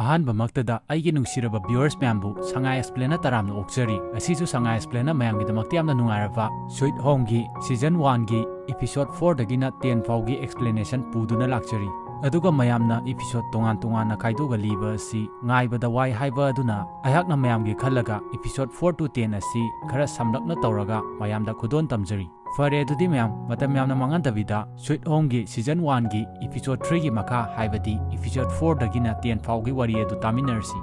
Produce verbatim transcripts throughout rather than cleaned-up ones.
ꯑꯍꯥꯟꯕꯃꯛꯇꯗ ꯑꯩꯒꯤ ꯅꯨꯡꯁꯤꯔꯕ viewers ꯃꯌꯥꯝꯕꯨ ꯁꯉꯥꯏ Explainꯅ ꯇꯔꯥꯝꯅ ꯑꯣꯛꯆꯔꯤ꯫ ꯉꯁꯤꯁꯨ ꯁꯉꯥꯏ Explainꯅ ꯃꯌꯥꯝꯒꯤꯗꯃꯛꯇ ꯌꯥꯝꯅ ꯅꯨꯡꯉꯥꯏꯔꯕ Sweet Homeꯒꯤ season oneꯒꯤ episode fourꯗꯒꯤꯅ ten ꯐꯥꯎꯒꯤ explanation ꯄꯨꯗꯨꯅ ꯂꯥꯛꯆꯔꯤ꯫ ꯑꯗꯨꯒ ꯃꯌꯥꯝꯅ episode ꯇꯣꯉꯥꯟ ꯇꯣꯉꯥꯟꯅ ꯈꯥꯏꯗꯣꯛꯑꯒ ꯂꯤꯕ ꯑꯁꯤ ꯉꯥꯏꯕꯗ ꯋꯥꯏ ꯍꯥꯏꯕ ꯑꯗꯨꯅ ꯑꯩꯍꯥꯛꯅ ꯃꯌꯥꯝꯒꯤ ꯈꯜꯂꯒ episode four to ten ꯑꯁꯤ ꯈꯔ ꯁꯝꯂꯞꯅ ꯇꯧꯔꯒ ꯃꯌꯥꯝꯗ ꯈꯨꯗꯣꯜ ꯇꯝꯖꯔꯤ꯫ ꯐꯔꯦ, ꯑꯗꯨꯗꯤ ꯃꯌꯥꯝ, ꯃꯇꯝ ꯌꯥꯝꯅ ꯃꯥꯡꯍꯟꯗꯕꯤꯗ Sweet Homeꯒꯤ season oneꯒꯤ episode threeꯒꯤ ꯃꯈꯥ, ꯍꯥꯏꯕꯗꯤ episode fourꯗꯒꯤꯅ ten ꯐꯥꯎꯒꯤ ꯋꯥꯔꯤ ꯑꯗꯨ ꯇꯥꯃꯤꯟꯅꯔꯁꯤ꯫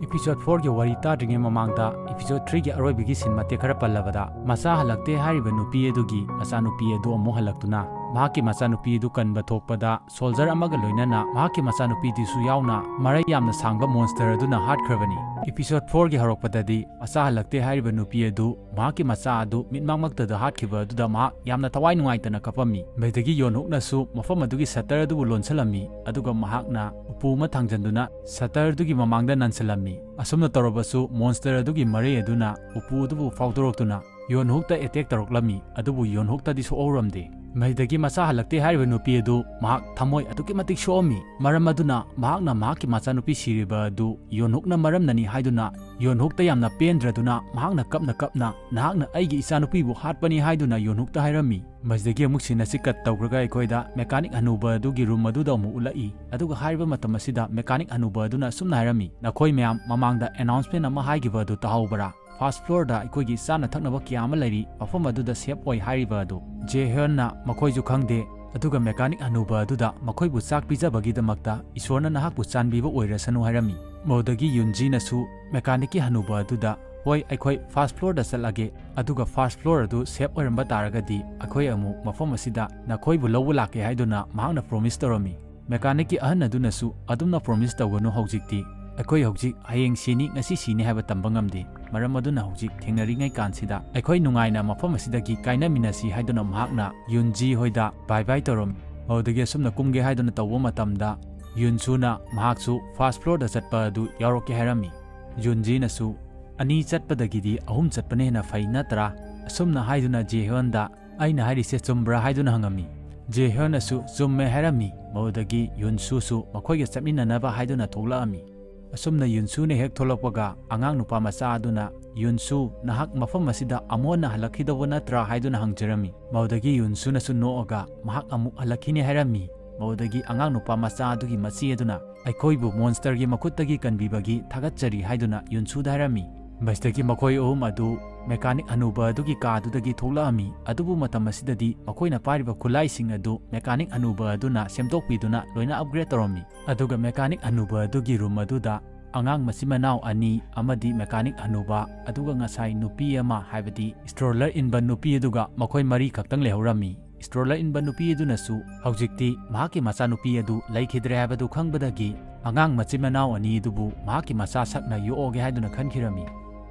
Episode fourꯒꯤ ꯋꯥꯔꯤ ꯇꯥꯗ꯭ꯔꯤꯉꯩ ꯃꯃꯥꯡꯗ episode threeꯒꯤ ꯑꯔꯣꯏꯕꯒꯤ scene ꯃꯇꯦꯛ ꯈꯔ ꯄꯜꯂꯕꯗ, ꯃꯆꯥ ꯍꯜꯂꯛꯇꯦ ꯍꯥꯏꯔꯤꯕ ꯅꯨꯄꯤ ꯑꯗꯨꯒꯤ ꯃꯆꯥꯅꯨꯄꯤ ꯑꯗꯨ ꯑꯃꯨꯛ ꯍꯜꯂꯛꯇꯨꯅ ꯃꯍꯥꯛꯀꯤ ꯃꯆꯥꯅꯨꯄꯤ ꯑꯗꯨ ꯀꯟꯕ ꯊꯣꯛꯄꯗ soldier ꯑꯃꯒ ꯂꯣꯏꯅꯅ ꯃꯍꯥꯛꯀꯤ ꯃꯆꯥꯅꯨꯄꯤꯗꯨꯁꯨ ꯌꯥꯎꯅ ꯃꯔꯩ ꯌꯥꯝꯅ ꯁꯥꯡꯕ monster ꯑꯗꯨꯅ ꯍꯥꯠꯈ꯭ꯔꯕꯅꯤ꯫ Episode fourꯒꯤ ꯍꯧꯔꯛꯄꯗꯗꯤ ꯃꯆꯥ ꯍꯜꯂꯛꯇꯦ ꯍꯥꯏꯔꯤꯕ ꯅꯨꯄꯤ ꯑꯗꯨ ꯃꯍꯥꯛꯀꯤ ꯃꯆꯥ ꯑꯗꯨ ꯃꯤꯠꯃꯛꯃꯛꯇꯗ ꯍꯥꯠꯈꯤꯕ ꯑꯗꯨꯗ ꯃꯍꯥꯛ ꯌꯥꯝꯅ ꯊꯋꯥꯏ ꯅꯨꯡꯉꯥꯏꯇꯅ ꯀꯞꯄꯝꯃꯤ꯫ ꯃꯗꯨꯗꯒꯤ ꯌꯣꯟꯍꯨꯛꯅꯁꯨ ꯃꯐꯝ ꯑꯗꯨꯒꯤ shutter ꯑꯗꯨꯕꯨ ꯂꯣꯟꯁꯤꯜꯂꯝꯃꯤ, ꯑꯗꯨꯒ ꯃꯍꯥꯛꯅ ꯎꯄꯨ ꯑꯃ ꯊꯥꯡꯖꯟꯗꯨꯅ shutterꯗꯨꯒꯤ ꯃꯃꯥꯡꯗ ꯅꯟꯁꯤꯜꯂꯝꯃꯤ꯫ ꯑꯁꯨꯝꯅ ꯇꯧꯔꯕꯁꯨ monster ꯑꯗꯨꯒꯤ ꯃꯔꯩ ꯑꯗꯨꯅ ꯎꯄꯨ ꯑꯗꯨꯕꯨ ꯐꯥꯎꯗꯣꯔꯛꯇꯨꯅ ꯌꯣꯟꯍꯨꯛꯇ attack ꯇꯧꯔꯛꯂꯝꯃꯤ, ꯑꯗꯨꯕꯨ ꯌꯣꯟꯍꯨꯛꯇꯗꯤ ꯁꯣꯛꯍꯧꯔꯝꯗꯦ꯫ ꯃꯗꯨꯗꯒꯤ ꯃꯆꯥ ꯍꯜꯂꯛꯇꯦ ꯍꯥꯏꯔꯤꯕ ꯅꯨꯄꯤ ꯑꯗꯨ ꯃꯍꯥꯛ ꯊꯃꯣꯏ ꯑꯗꯨꯛꯀꯤ ꯃꯇꯤꯛ ꯁꯣꯛꯑꯝꯃꯤ꯫ ꯃꯔꯝ ꯑꯗꯨꯅ ꯃꯍꯥꯛꯅ ꯃꯍꯥꯛꯀꯤ ꯃꯆꯥꯅꯨꯄꯤ ꯁꯤꯔꯤꯕ ꯑꯗꯨ ꯌꯣꯟꯍꯨꯛꯅ ꯃꯔꯝꯅꯅꯤ ꯍꯥꯏꯗꯨꯅ ꯌꯣꯟꯍꯨꯛꯇ ꯌꯥꯝꯅ ꯄꯦꯟꯗ꯭ꯔꯗꯨꯅ ꯃꯍꯥꯛꯅ ꯀꯞꯅ ꯀꯞꯅ, "ꯅꯍꯥꯛꯅ ꯑꯩꯒꯤ ꯏꯆꯥꯅꯨꯄꯤꯕꯨ ꯍꯥꯠꯄꯅꯤ" ꯍꯥꯏꯗꯨꯅ ꯌꯣꯟꯍꯨꯛꯇ ꯍꯥꯏꯔꯝꯃꯤ꯫ ꯃꯁꯤꯗꯒꯤ ꯑꯃꯨꯛ scene ꯑꯁꯤ cut ꯇꯧꯈ꯭ꯔꯒ ꯑꯩꯈꯣꯏꯗ mechanic ꯍꯅꯨꯕ ꯑꯗꯨꯒꯤ room ꯑꯗꯨꯗ ꯑꯃꯨꯛ ꯎꯠꯂꯛꯏ꯫ ꯑꯗꯨꯒ ꯍꯥꯏꯔꯤꯕ ꯃꯇꯝ ꯑꯁꯤꯗ mechanic ꯍꯅꯨꯕ ꯑꯗꯨꯅ ꯑꯁꯨꯝꯅ ꯍꯥꯏꯔꯝꯃꯤ, "ꯅꯈꯣꯏ ꯃꯌꯥꯝ ꯃꯃꯥꯡꯗ announcement ꯑꯃ ꯍꯥꯏꯈꯤꯕ ꯑꯗꯨ ꯇꯥꯍꯧꯕ꯭ꯔꯥ? First floorꯗ ꯑꯩꯈꯣꯏꯒꯤ ꯆꯥꯅ ꯊꯛꯅꯕ ꯀꯌꯥ ꯑꯃ ꯂꯩꯔꯤ, ꯃꯐꯝ ꯑꯗꯨꯗ safe ꯑꯣꯏ" ꯍꯥꯏꯔꯤꯕ ꯑꯗꯨ꯫ ꯖꯦꯍ꯭ꯌꯣꯟꯅ ꯃꯈꯣꯏꯁꯨ ꯈꯪꯗꯦ, ꯑꯗꯨꯒ mechanic ꯍꯅꯨꯕ ꯑꯗꯨꯗ ꯃꯈꯣꯏꯕꯨ ꯆꯥꯛ ꯄꯤꯖꯕꯒꯤꯗꯃꯛꯇ ꯏꯁꯣꯔꯅ ꯅꯍꯥꯛꯄꯨ ꯆꯥꯟꯕꯤꯕ ꯑꯣꯏꯔꯁꯅꯨ ꯍꯥꯏꯔꯝꯃꯤ꯫ ꯃꯗꯨꯗꯒꯤ ꯌꯨꯟꯖꯤꯅꯁꯨ mechanicꯀꯤ ꯍꯅꯨꯕ ꯑꯗꯨꯗ, "ꯍꯣꯏ, ꯑꯩꯈꯣꯏ first floorꯗ ꯆꯠꯂꯒꯦ, ꯑꯗꯨꯒ first floor ꯑꯗꯨ safe ꯑꯣꯏꯔꯝꯕ ꯇꯥꯔꯒꯗꯤ ꯑꯩꯈꯣꯏ ꯑꯃꯨꯛ ꯃꯐꯝ ꯑꯁꯤꯗ ꯅꯈꯣꯏꯕꯨ ꯂꯧꯕ ꯂꯥꯛꯀꯦ" ꯍꯥꯏꯗꯨꯅ ꯃꯍꯥꯛꯅ promise ꯇꯧꯔꯝꯃꯤ꯫ Mechanicꯀꯤ ꯑꯍꯟ ꯑꯗꯨꯅꯁꯨ, "ꯑꯗꯨꯝꯅ promise ꯇꯧꯒꯅꯨ, ꯍꯧꯖꯤꯛꯇꯤ ꯑꯩꯈꯣꯏ ꯍꯧꯖꯤꯛ ꯍꯌꯦꯡ ꯁꯤꯅꯤ, ꯉꯁꯤ ꯁꯤꯅꯤ ꯍꯥꯏꯕ ꯇꯝꯕ ꯉꯝꯗꯦ꯫ ꯃꯔꯝ ꯑꯗꯨꯅ ꯍꯧꯖꯤꯛ ꯊꯦꯡꯅꯔꯤꯉꯩ ꯀꯥꯟꯁꯤꯗ ꯑꯩꯈꯣꯏ ꯅꯨꯡꯉꯥꯏꯅ ꯃꯐꯝ ꯑꯁꯤꯗꯒꯤ ꯀꯥꯏꯅꯃꯤꯟꯅꯁꯤ" ꯍꯥꯏꯗꯨꯅ ꯃꯍꯥꯛꯅ ꯌꯨꯟꯖꯤ ꯍꯣꯏꯗ bye bye ꯇꯧꯔꯝꯃꯤ꯫ ꯃꯗꯨꯗꯒꯤ ꯑꯁꯨꯝꯅ ꯀꯨꯝꯒꯦ ꯍꯥꯏꯗꯨꯅ ꯇꯧꯕ ꯃꯇꯝꯗ ꯌꯨꯟꯁꯨꯅ ꯃꯍꯥꯛꯁꯨ first floorꯗ ꯆꯠꯄ ꯑꯗꯨ ꯌꯥꯎꯔꯛꯀꯦ ꯍꯥꯏꯔꯝꯃꯤ꯫ ꯌꯨꯟꯖꯤꯅꯁꯨ, "ꯑꯅꯤ ꯆꯠꯄꯗꯒꯤꯗꯤ ꯑꯍꯨꯝ ꯆꯠꯄꯅ ꯍꯦꯟꯅ ꯐꯩ ꯅꯠꯇ꯭ꯔꯥ?" ꯑꯁꯨꯝꯅ ꯍꯥꯏꯗꯨꯅ ꯖꯦꯍ꯭ꯌꯣꯟꯗ, "ꯑꯩꯅ ꯍꯥꯏꯔꯤꯁꯦ ꯆꯨꯝꯕ꯭ꯔꯥ?" ꯍꯥꯏꯗꯨꯅ ꯍꯪꯉꯝꯃꯤ꯫ ꯖꯦꯍ꯭ꯌꯣꯟꯅꯁꯨ ꯆꯨꯝꯃꯦ ꯍꯥꯏꯔꯝꯃꯤ꯫ ꯃꯗꯨꯗꯒꯤ ꯌꯨꯟꯁꯨꯁꯨ ꯃꯈꯣꯏꯒ ꯆꯠꯃꯤꯟꯅꯅꯕ ꯍꯥꯏꯗꯨꯅ ꯊꯣꯛꯂꯛꯑꯝꯃꯤ꯫ ꯑꯁꯨꯝꯅ ꯌꯨꯟꯁꯨꯅ ꯍꯦꯛ ꯊꯣꯛꯂꯛꯄꯒ ꯑꯉꯥꯡ ꯅꯨꯄꯥ ꯃꯆꯥ ꯑꯗꯨꯅ, "ꯌꯨꯟꯁꯨ, ꯅꯍꯥꯛ ꯃꯐꯝ ꯑꯁꯤꯗ ꯑꯃꯨꯛ ꯍꯟꯅ ꯍꯜꯂꯛꯈꯤꯗꯧꯕ ꯅꯠꯇ꯭ꯔꯥ?" ꯍꯥꯏꯗꯨꯅ ꯍꯪꯖꯔꯝꯃꯤ꯫ ꯃꯗꯨꯗꯒꯤ ꯌꯨꯟꯁꯨꯅꯁꯨ ꯅꯣꯛꯑꯒ, "ꯃꯍꯥꯛ ꯑꯃꯨꯛ ꯍꯜꯂꯛꯈꯤꯅꯤ" ꯍꯥꯏꯔꯝꯃꯤ꯫ ꯃꯗꯨꯗꯒꯤ ꯑꯉꯥꯡ ꯅꯨꯄꯥ ꯃꯆꯥ ꯑꯗꯨꯒꯤ ꯃꯆꯦ ꯑꯗꯨꯅ, "ꯑꯩꯈꯣꯏꯕꯨ ꯃꯣꯟꯁꯇꯔꯒꯤ ꯃꯈꯨꯠꯇꯒꯤ ꯀꯟꯕꯤꯕꯒꯤ ꯊꯥꯒꯠꯆꯔꯤ" ꯍꯥꯏꯗꯨꯅ ꯌꯨꯟꯁꯨꯗ ꯍꯥꯏꯔꯝꯃꯤ꯫ ꯃꯁꯤꯗꯒꯤ ꯃꯈꯣꯏ ꯑꯍꯨꯝ ꯑꯗꯨ ꯃꯦꯀꯥꯅꯤꯛ ꯍꯅꯨꯕ ꯑꯗꯨꯒꯤ ꯀꯥꯗꯨꯗꯒꯤ ꯊꯣꯛꯂꯛꯑꯝꯃꯤ꯫ ꯑꯗꯨꯕꯨ ꯃꯇꯝ ꯑꯁꯤꯗꯗꯤ ꯃꯈꯣꯏꯅ ꯄꯥꯏꯔꯤꯕ ꯈꯨꯠꯂꯥꯏꯁꯤꯡ ꯑꯗꯨ ꯃꯦꯀꯥꯅꯤꯛ ꯍꯅꯨꯕ ꯑꯗꯨꯅ ꯁꯦꯝꯗꯣꯛꯄꯤꯗꯨꯅ ꯂꯣꯏꯅ ꯑꯞꯒ꯭ꯔꯦꯗ ꯇꯧꯔꯝꯃꯤ꯫ ꯑꯗꯨꯒ ꯃꯦꯀꯥꯅꯤꯛ ꯍꯅꯨꯕ ꯑꯗꯨꯒꯤ ꯔꯨꯝ ꯑꯗꯨꯗ ꯑꯉꯥꯡ ꯃꯆꯤꯟ ꯃꯅꯥꯎ ꯑꯅꯤ ꯑꯃꯗꯤ ꯃꯦꯀꯥꯅꯤꯛ ꯍꯅꯨꯕ, ꯑꯗꯨꯒ ꯉꯁꯥꯏ ꯅꯨꯄꯤ ꯑꯃ, ꯍꯥꯏꯕꯗꯤ ꯁ꯭ꯇ꯭ꯔꯣꯂꯔ ꯏꯟꯕ ꯅꯨꯄꯤ ꯑꯗꯨꯒ ꯃꯈꯣꯏ ꯃꯔꯤ ꯈꯛꯇꯪ ꯂꯩꯍꯧꯔꯝꯃꯤ꯫ ꯁ꯭ꯇ꯭ꯔꯣꯂꯔ ꯏꯟꯕ ꯅꯨꯄꯤ ꯑꯗꯨꯅꯁꯨ ꯍꯧꯖꯤꯛꯇꯤ ꯃꯍꯥꯛꯀꯤ ꯃꯆꯥꯅꯨꯄꯤ ꯑꯗꯨ ꯂꯩꯈꯤꯗ꯭ꯔꯦ ꯍꯥꯏꯕꯗꯨ ꯈꯪꯕꯗꯒꯤ ꯑꯉꯥꯡ ꯃꯆꯤꯟ ꯃꯅꯥꯎ ꯑꯅꯤ ꯑꯗꯨꯕꯨ ꯃꯍꯥꯛꯀꯤ ꯃꯆꯥ ꯁꯛꯅ ꯌꯣꯛꯑꯒꯦ ꯍꯥꯏꯗꯨꯅ ꯈꯟꯈꯤꯔꯝꯃꯤ꯫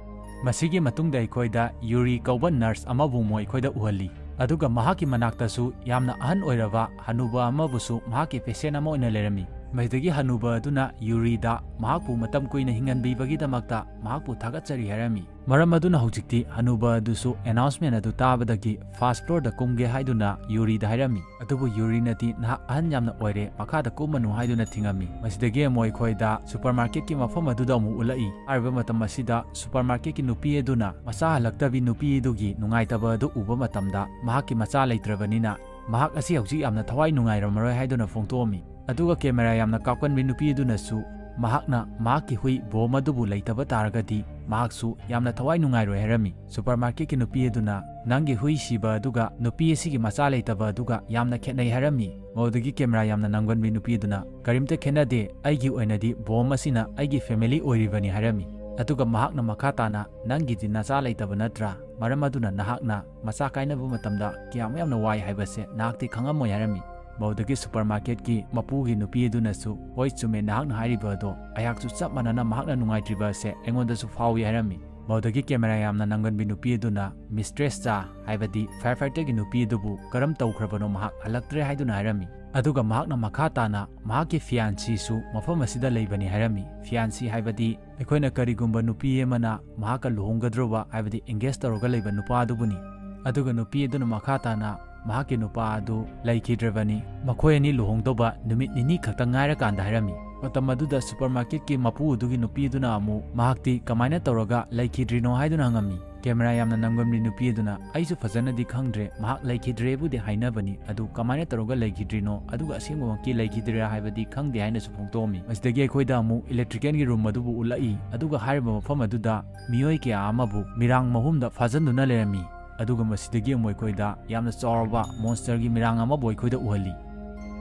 ꯃꯁꯤꯒꯤ ꯃꯇꯨꯡꯗ ꯑꯩꯈꯣꯏꯗ ꯌꯨꯔꯤ ꯀꯧꯕ ꯅꯔꯁ ꯑꯃꯕꯨ ꯑꯃꯨꯛ ꯑꯩꯈꯣꯏꯗ ꯎꯍꯜꯂꯤ꯫ ꯑꯗꯨꯒ ꯃꯍꯥꯛꯀꯤ ꯃꯅꯥꯛꯇꯁꯨ ꯌꯥꯝꯅ ꯑꯍꯟ ꯑꯣꯏꯔꯕ ꯍꯅꯨꯕ ꯑꯃꯕꯨꯁꯨ ꯃꯍꯥꯛꯀꯤ ꯄꯦꯁꯦꯟ ꯑꯃ ꯑꯣꯏꯅ ꯂꯩꯔꯝꯃꯤ꯫ ꯃꯁꯤꯗꯒꯤ ꯍꯅꯨꯕ ꯑꯗꯨꯅ ꯌꯨꯔꯤꯗ ꯃꯍꯥꯛꯄꯨ ꯃꯇꯝ ꯀꯨꯏꯅ ꯍꯤꯡꯍꯟꯕꯤꯕꯒꯤꯗꯃꯛꯇ ꯃꯍꯥꯛꯄꯨ ꯊꯥꯒꯠꯆꯔꯤ ꯍꯥꯏꯔꯝꯃꯤ꯫ ꯃꯔꯝ ꯑꯗꯨꯅ ꯍꯧꯖꯤꯛꯇꯤ ꯍꯅꯨꯕ ꯑꯗꯨꯁꯨ ꯑꯦꯅꯥꯎꯟꯁꯃꯦꯟ ꯑꯗꯨ ꯇꯥꯕꯗꯒꯤ ꯐꯥꯔꯁ ꯐ꯭ꯂꯣꯔꯗ ꯀꯨꯝꯒꯦ ꯍꯥꯏꯗꯨꯅ ꯌꯨꯔꯤꯗ ꯍꯥꯏꯔꯝꯃꯤ꯫ ꯑꯗꯨꯕꯨ ꯌꯨꯔꯤꯅꯗꯤ, "ꯅꯍꯥꯛ ꯑꯍꯟ ꯌꯥꯝꯅ ꯑꯣꯏꯔꯦ, ꯃꯈꯥꯗ ꯀꯨꯝꯃꯅꯨ" ꯍꯥꯏꯗꯨꯅ ꯊꯤꯡꯉꯝꯃꯤ꯫ ꯃꯁꯤꯗꯒꯤ ꯑꯃꯨꯛ ꯑꯩꯈꯣꯏꯗ ꯁꯨꯄꯔꯃꯥꯔꯀꯦꯠꯀꯤ ꯃꯐꯝ ꯑꯗꯨꯗ ꯑꯃꯨꯛ ꯎꯠꯂꯛꯏ꯫ ꯍꯥꯏꯔꯤꯕ ꯃꯇꯝ ꯑꯁꯤꯗ ꯁꯨꯄꯔꯃꯥꯔꯀꯦꯠꯀꯤ ꯅꯨꯄꯤ ꯑꯗꯨꯅ ꯃꯆꯥ ꯍꯜꯂꯛꯇꯕꯤ ꯅꯨꯄꯤ ꯑꯗꯨꯒꯤ ꯅꯨꯡꯉꯥꯏꯇꯕ ꯑꯗꯨ ꯎꯕ ꯃꯇꯝꯗ, ꯃꯍꯥꯛꯀꯤ ꯃꯆꯥ ꯂꯩꯇ꯭ꯔꯕꯅꯤꯅ ꯃꯍꯥꯛ ꯑꯁꯤ ꯍꯧꯖꯤꯛ ꯌꯥꯝꯅ ꯊꯋꯥꯏ ꯅꯨꯡꯉꯥꯏꯔꯝꯃꯔꯣꯏ ꯍꯥꯏꯗꯨꯅ ꯐꯣꯡꯗꯣꯛꯑꯝꯃꯤ꯫ ꯑꯗꯨꯒ ꯀꯦꯃꯦꯔꯥ ꯌꯥꯝꯅ ꯀꯥꯞꯀꯟꯕꯤ ꯅꯨꯄꯤ ꯑꯗꯨꯅꯁꯨ ꯃꯍꯥꯛꯅ ꯃꯍꯥꯛꯀꯤ ꯍꯨꯏ ꯕꯣꯝ ꯑꯗꯨꯕꯨ ꯂꯩꯇꯕ ꯇꯥꯔꯒꯗꯤ ꯃꯍꯥꯛꯁꯨ ꯌꯥꯝꯅ ꯊꯋꯥꯏ ꯅꯨꯡꯉꯥꯏꯔꯣꯏ ꯍꯥꯏꯔꯝꯃꯤ꯫ ꯁꯨꯄꯔꯃꯥꯔꯀꯦꯠꯀꯤ ꯅꯨꯄꯤ ꯑꯗꯨꯅ, "ꯅꯪꯒꯤ ꯍꯨꯏ ꯁꯤꯕ ꯑꯗꯨꯒ ꯅꯨꯄꯤ ꯑꯁꯤꯒꯤ ꯃꯆꯥ ꯂꯩꯇꯕ ꯑꯗꯨꯒ ꯌꯥꯝꯅ ꯈꯦꯠꯅꯩ" ꯍꯥꯏꯔꯝꯃꯤ꯫ ꯃꯗꯨꯗꯒꯤ ꯀꯦꯃꯦꯔꯥ ꯌꯥꯝꯅ ꯅꯝꯒꯟꯕꯤ ꯅꯨꯄꯤ ꯑꯗꯨꯅ, "ꯀꯔꯤꯝꯇ ꯈꯦꯠꯅꯗꯦ, ꯑꯩꯒꯤ ꯑꯣꯏꯅꯗꯤ ꯕꯣꯝ ꯑꯁꯤꯅ ꯑꯩꯒꯤ ꯐꯦꯃꯤꯂꯤ ꯑꯣꯏꯔꯤꯕꯅꯤ" ꯍꯥꯏꯔꯝꯃꯤ꯫ ꯑꯗꯨꯒ ꯃꯍꯥꯛꯅ ꯃꯈꯥ ꯇꯥꯅ, "ꯅꯪꯒꯤꯗꯤ ꯅꯆꯥ ꯂꯩꯇꯕ ꯅꯠꯇ꯭ꯔꯥ? ꯃꯔꯝ ꯑꯗꯨꯅ ꯅꯍꯥꯛꯅ ꯃꯆꯥ ꯀꯥꯏꯅꯕ ꯃꯇꯝꯗ ꯀꯌꯥꯃꯨꯛ ꯌꯥꯝꯅ ꯋꯥꯏ ꯍꯥꯏꯕꯁꯦ ꯅꯍꯥꯛꯇꯤ ꯈꯪꯉꯝꯃꯣꯏ" ꯍꯥꯏꯔꯝꯃꯤ꯫ ꯃꯗꯨꯗꯒꯤ ꯁꯨꯄꯔꯃꯥꯔꯀꯦꯠꯀꯤ ꯃꯄꯨꯒꯤ ꯅꯨꯄꯤ ꯑꯗꯨꯅꯁꯨ, "ꯍꯣꯏ, ꯆꯨꯝꯃꯦ, ꯅꯍꯥꯛꯅ ꯍꯥꯏꯔꯤꯕ ꯑꯗꯣ, ꯑꯩꯍꯥꯛꯁꯨ ꯆꯞ ꯃꯥꯟꯅꯅ ꯃꯍꯥꯛꯅ ꯅꯨꯡꯉꯥꯏꯇ꯭ꯔꯤꯕ ꯑꯁꯦ ꯑꯩꯉꯣꯟꯗꯁꯨ ꯐꯥꯎꯏ" ꯍꯥꯏꯔꯝꯃꯤ꯫ ꯃꯗꯨꯗꯒꯤ ꯀꯦꯃꯦꯔꯥ ꯌꯥꯝꯅ ꯅꯝꯒꯟꯕꯤ ꯅꯨꯄꯤ ꯑꯗꯨꯅ ꯃꯤꯁꯇ꯭ꯔꯦꯁ ꯆꯥ, ꯍꯥꯏꯕꯗꯤ ꯐꯥꯌꯔ ꯐꯥꯏꯇꯔꯒꯤ ꯅꯨꯄꯤ ꯑꯗꯨꯕꯨ ꯀꯔꯝ ꯇꯧꯈ꯭ꯔꯕꯅꯣ, ꯃꯍꯥꯛ ꯍꯜꯂꯛꯇ꯭ꯔꯦ ꯍꯥꯏꯗꯨꯅ ꯍꯥꯏꯔꯝꯃꯤ꯫ ꯑꯗꯨꯒ ꯃꯍꯥꯛꯅ ꯃꯈꯥ ꯇꯥꯅ ꯃꯍꯥꯛꯀꯤ ꯐꯤꯌꯥꯟꯁꯤꯁꯨ ꯃꯐꯝ ꯑꯁꯤꯗ ꯂꯩꯕꯅꯤ ꯍꯥꯏꯔꯝꯃꯤ꯫ ꯐꯤꯌꯥꯟꯁꯤ ꯍꯥꯏꯕꯗꯤ ꯑꯩꯈꯣꯏꯅ ꯀꯔꯤꯒꯨꯝꯕ ꯅꯨꯄꯤ ꯑꯃꯅ ꯃꯍꯥꯛꯀ ꯂꯨꯍꯣꯡꯒꯗ꯭ꯔꯕ, ꯍꯥꯏꯕꯗꯤ ꯑꯦꯡꯒꯦꯖ ꯇꯧꯔꯒ ꯂꯩꯕ ꯅꯨꯄꯥ ꯑꯗꯨꯕꯨꯅꯤ꯫ ꯑꯗꯨꯒ ꯅꯨꯄꯤ ꯑꯗꯨꯅ ꯃꯈꯥ ꯇꯥꯅ ꯃꯍꯥꯛꯀꯤ ꯅꯨꯄꯥ ꯑꯗꯨ ꯂꯩꯈꯤꯗ꯭ꯔꯕꯅꯤ꯫ ꯃꯈꯣꯏ ꯑꯅꯤ ꯂꯨꯍꯣꯡꯗꯧꯕ ꯅꯨꯃꯤꯠ ꯅꯤꯅꯤ ꯈꯛꯇ ꯉꯥꯏꯔꯀꯥꯟꯗ ꯍꯥꯏꯔꯝꯃꯤ꯫ ꯃꯇꯝ ꯑꯗꯨꯗ ꯁꯨꯄꯔꯃꯥꯔꯀꯦꯠꯀꯤ ꯃꯄꯨ ꯑꯗꯨꯒꯤ ꯅꯨꯄꯤ ꯑꯗꯨꯅ ꯑꯃꯨꯛ ꯃꯍꯥꯛꯇꯤ ꯀꯃꯥꯏꯅ ꯇꯧꯔꯒ ꯂꯩꯈꯤꯗ꯭ꯔꯤꯅꯣ ꯍꯥꯏꯗꯨꯅ ꯍꯪꯉꯝꯃꯤ꯫ ꯀꯦꯃꯦꯔꯥ ꯌꯥꯝꯅ ꯅꯝꯒꯟꯕꯤ ꯅꯨꯄꯤ ꯑꯗꯨꯅ, "ꯑꯩꯁꯨ ꯐꯖꯅꯗꯤ ꯈꯪꯗ꯭ꯔꯦ, ꯃꯍꯥꯛ ꯂꯩꯈꯤꯗ꯭ꯔꯦꯕꯨꯗꯤ ꯍꯥꯏꯅꯕꯅꯤ, ꯑꯗꯨ ꯀꯃꯥꯏꯅ ꯇꯧꯔꯒ ꯂꯩꯈꯤꯗ꯭ꯔꯤꯅꯣ, ꯑꯗꯨꯒ ꯑꯁꯦꯡꯕꯃꯛꯀꯤ ꯂꯩꯈꯤꯗ꯭ꯔꯤꯔꯥ ꯍꯥꯏꯕꯗꯤ ꯈꯪꯗꯦ" ꯍꯥꯏꯅꯁꯨ ꯐꯣꯡꯗꯣꯛꯑꯝꯃꯤ꯫ ꯃꯁꯤꯗꯒꯤ ꯑꯩꯈꯣꯏꯗ ꯑꯃꯨꯛ ꯏꯂꯦꯛꯇ꯭ꯔꯤꯀꯦꯜꯒꯤ ꯔꯨꯝ ꯑꯗꯨꯕꯨ ꯎꯠꯂꯛꯏ, ꯑꯗꯨꯒ ꯍꯥꯏꯔꯤꯕ ꯃꯐꯝ ꯑꯗꯨꯗ ꯃꯤꯑꯣꯏ ꯀꯌꯥ ꯑꯃꯕꯨ ꯃꯤꯔꯥꯡ ꯃꯍꯨꯝꯗ ꯐꯥꯖꯤꯟꯗꯨꯅ ꯂꯩꯔꯝꯃꯤ꯫ ꯑꯗꯨꯒ ꯃꯁꯤꯗꯒꯤ ꯑꯃꯨꯛ ꯑꯩꯈꯣꯏꯗ ꯌꯥꯝꯅ ꯆꯥꯎꯔꯕ ꯃꯣꯟꯁꯇꯔꯒꯤ ꯃꯤꯔꯥꯡ ꯑꯃꯕꯨ ꯑꯩꯈꯣꯏꯗ ꯎꯍꯜꯂꯤ꯫